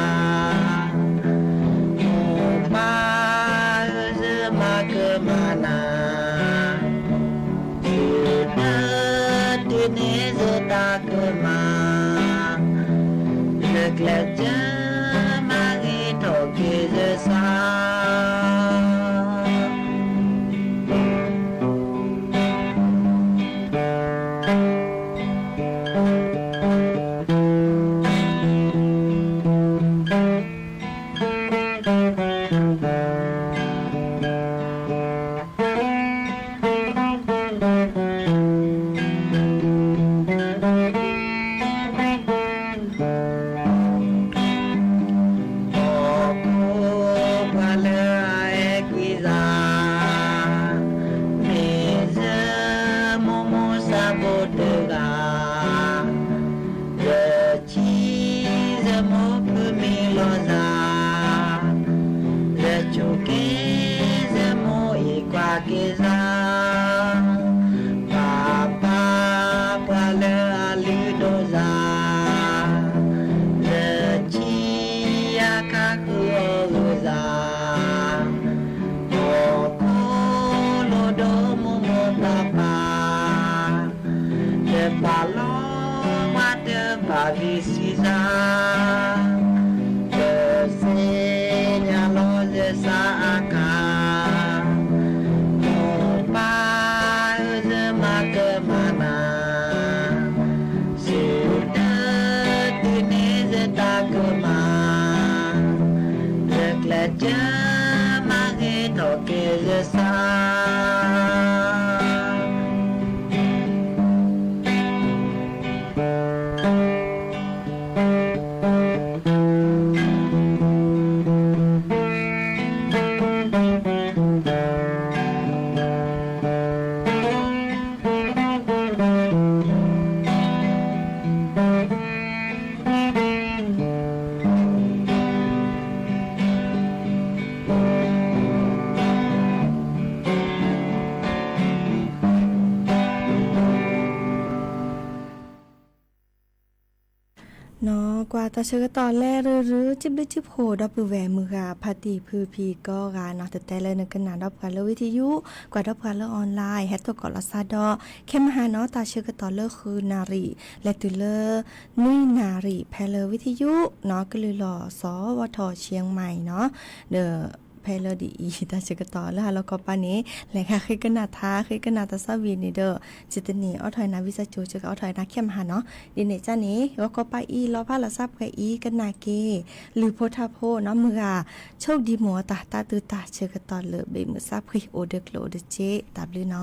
မိၢ်ပၢ်ဧၢ ယမၤကမၣ်နၤ, ယတတုၤန့ၢ်ယတၢ်ကမၣ်, ယကျဲးစၢးမၤဂ့ၤထီၣ်က့ၤယသး. ဟီၣ်ခိၣ်ပှၤလၢအအဲၣ်ကွံာ်သး, မ့ၢ်ယမိၢ်မိၢ်စၢ်ဘိတဂၤ, ယထံၣ်ယမိၢ်ဖုမံလီၤသး, ယဆိးက့ယမိၢ်အံၤကွၢ်က့ၤသး, ပၢ်ပၢ်ပှၤလၢအလုၢ်ဒိၣ်သး, ယထံၣ်အခါဃုအီၤဂုာ်သး, ဟီၣ်ခိၣ်လိၤဒိၣ်မိၢ်မိၢ်ပၢ်ပၢ်, တပာ်လီၤပှၤတပာ်ဝံၤစံးသး, တသ့ၣ်ညါလီၤယသးအခါ, မိၢ်ပၢ်ဧၢ ယမၤကမၣ်နၤ, ယတတုၤန့ၢ်ယတၢ်ကမၣ်, ယကျဲးစၢးမၤဂ့ၤထီၣ်က့ၤယသး. နီၢ်ကွၢ်တၢ်ဆၢကတီၢ်လၢ ရုရု စံးဘျုးစံးဖှိၣ် ဒီပုၢ်ဝဲၢ်မုၢ်ဂၤဖါတံၢ်ဖုဖံကိးဂၤနီၤ, တတဲလၢနကနၣ်ဒီးပှၤလၢ ဝံထံယူၣ်, ကွၢ်ဒီးပှၤလၢ online ဟဲထီၣ်ကီၢ်လီၤစါဒီး ခဲမဟါနီၤ တၢ်ဆၢကတီၢ်လၢဃုနၣ်ရံၣ် လဲၤတုၤလၢ နွံနၣ်ရံၣ် ဖဲလၢ ဝံထံယူၣ်နီၤ ကလုာ်လီၤဆီ ဝီထီၣ် ရှဲမၢ်နီၤ, ဒီးဖဲလၢဒ်အံၤ တၢ်ဆၢကတီၢ်လၢဟါလီၤကီၢ်ပၤန့ၣ် လဲၤဃးဃ့ကနၣ်ထါ ဃ့ကနၣ်တၢ်သးဝံၣ်န့ၣ်ဒီး စံးတနံၣ် အိးထီၣ်နၤ ဝံသးစူၤ စ့ၢ်ကီးအိးထီၣ်နၤခဲမဟါနီၤ, ဒ်န့ၣ်ကန့ၣ် ဂီၤကီၢ်ပၤအံၤ လီၤဖးလီၤစၢ်ပှဲၤအံၤ ကနၣ်က့ၤ လုၢ်ဖိထါဖိနီၤ မုၢ်ဂၤ ဆိဒံမုၢ်အတၢ် တၢ်သူတၢ်ဆၢကတီၢ်လၢ ဘ့ၣ်မုၢ်ဆါဖှံ အိၣ်ဒီးကျိၣ်အိၣ်ဒီးစ့ တၢ်ဘျုးနီၤ.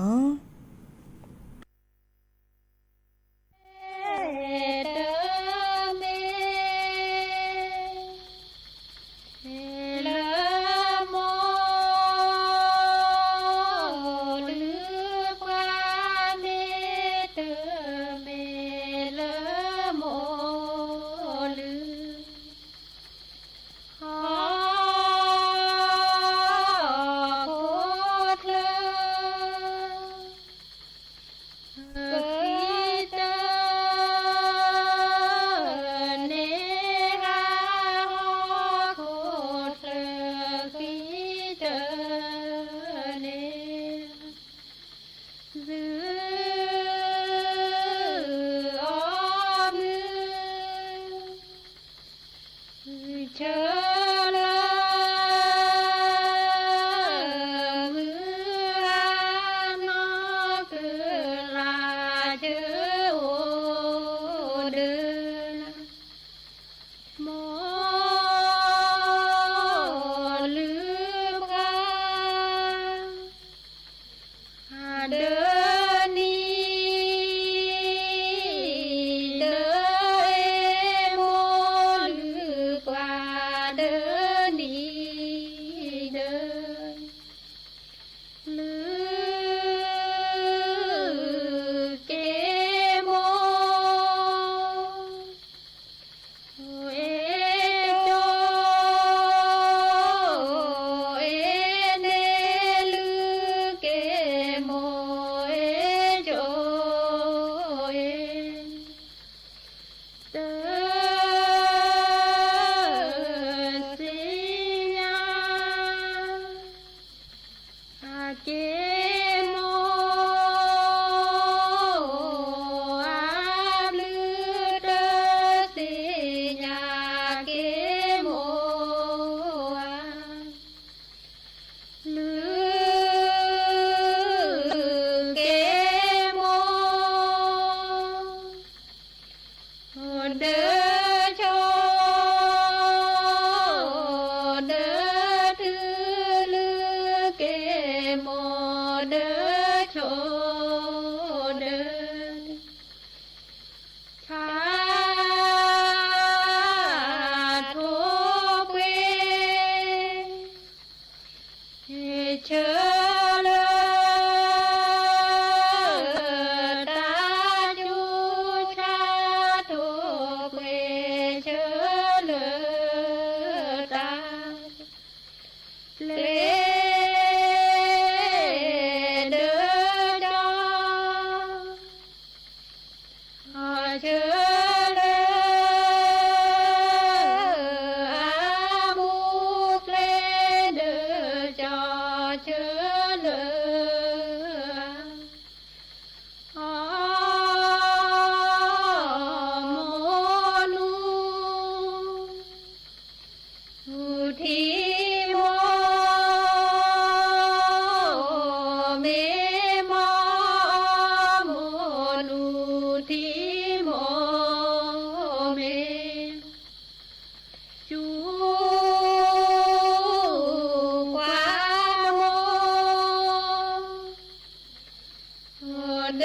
ဒၢ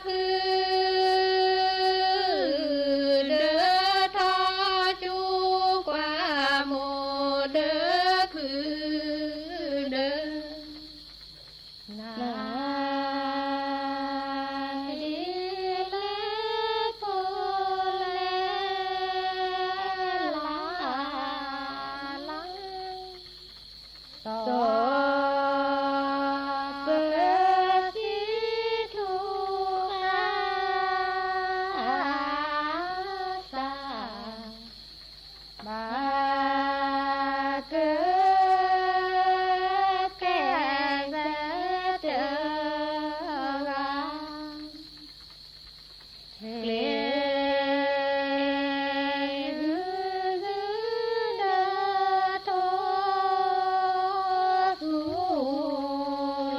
ဖု, ဒၢထီၣ်ကၠူကွၢ်မိၢ် ဒၢဖုဒၢ, နၤဒ်လဲၣ်ဖိလဲၣ် လၢ်လၢ် စီၤပၢၤခံထူဃာ်စၢ်, ဘၣ်ကကဲစၢၤတဂၤ ကျဲၤဂုၤဂုၤဒီးထိၣ်သူ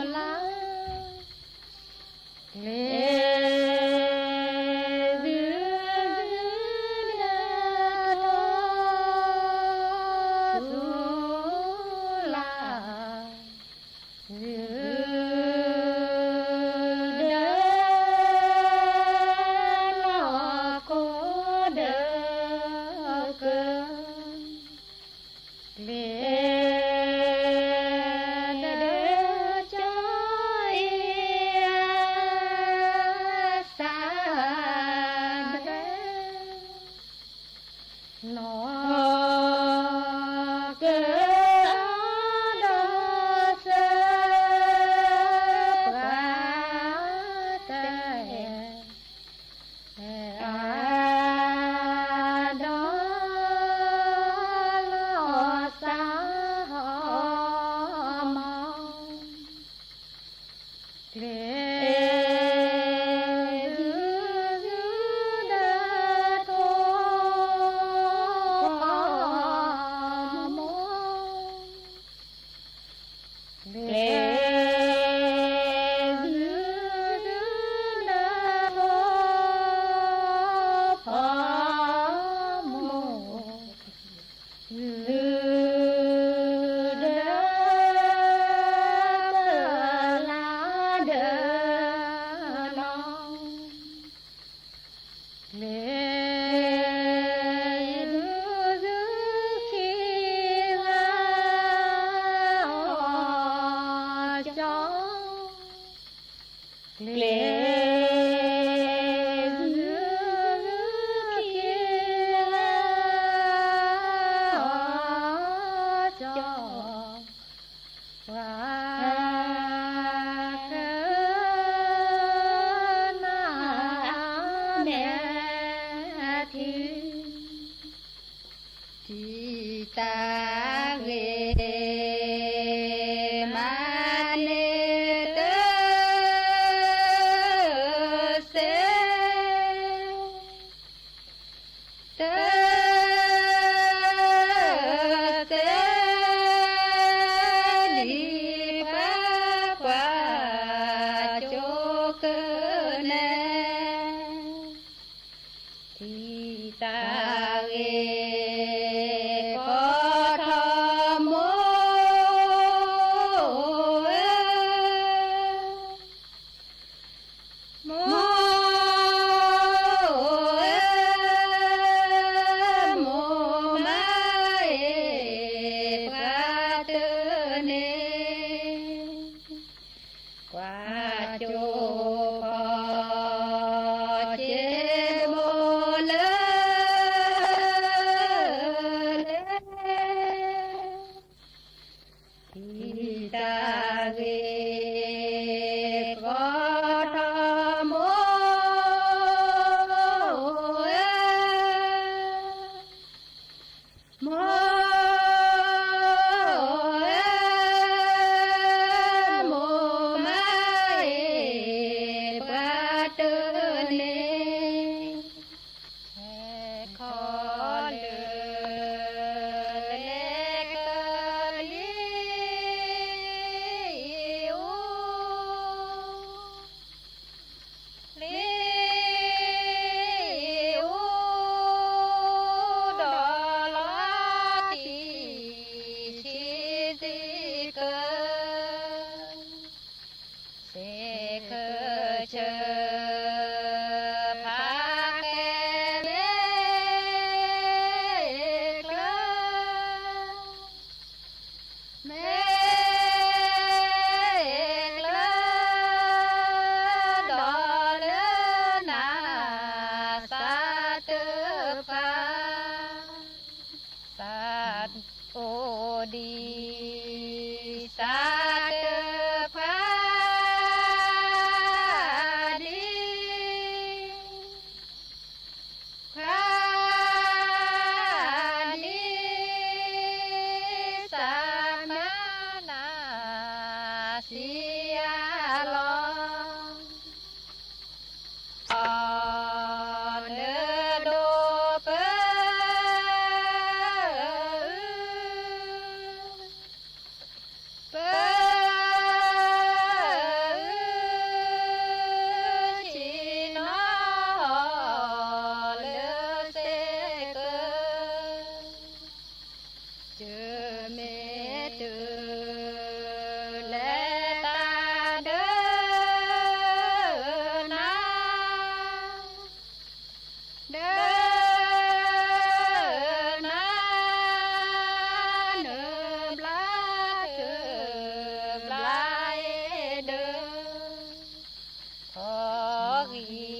လၢ်, ကျဲၤဂုၤဂုၤဒီးထိၣ်သူလၢ်, ဂုၤဒီးလီၤကိၢ်ဒီးကၢၤ, ကျဲၤဒီးကၠီအံၤအစၢ်ဒၢး, နီၢ်ကၢအဒီးစၢၤပှၤတၢ်အဲၣ် အဒီးလီၤစၢ်ဟီၣ်မီၢ်, ကျဲၤဂုၤဂုၤဒီးထိၣ်မိၢ် ကျဲၤဂုၤဂုၤဒီးထိၣ်မိၢ်, ဂုၤဒီးတလါဒၢးနီၢ် ကျဲၤဂုၤဂုၤခံဂၤအီၣ်ကၠီ, ကျဲၤဂုၤဂုၤခံဂၤအီၣ်ကၠီ, ပှၤကနၣ်အမဲာ်ထံ ထံၣ်တၢ်ဂ့ၤ မၤန့ၢ်တၢ်စဲ တၢ်စဲ ဒ်ပှၤကွၢ်ကၠိကၢၢ်နဲ ထံၣ်တၢ်ဂ့ၤ ကိးထီၣ်မိၢ် မိၢ်ဧၢ, မိၢ်မၤအ့ၣ် ပှၤတန့ၢ် ကွၢ်ကၠိဖီစ့ဘိလၢ ထံၣ်တၢ်ဂ့ၤ ကိးထီၣ်မိၢ်ဧၢ, မိၢ်ဧၢ, မိၢ်မၤအ့ၣ် ပှၤတန့ၢ် ခဲခီလၢ လဲၤကလံၤအူ လံၤအူဒီးလီၤတံၢ်ဆံးစ့ၢ်ကီး စ့ၢ်ကီးဆၢ ထီၣ်ဂံၢ်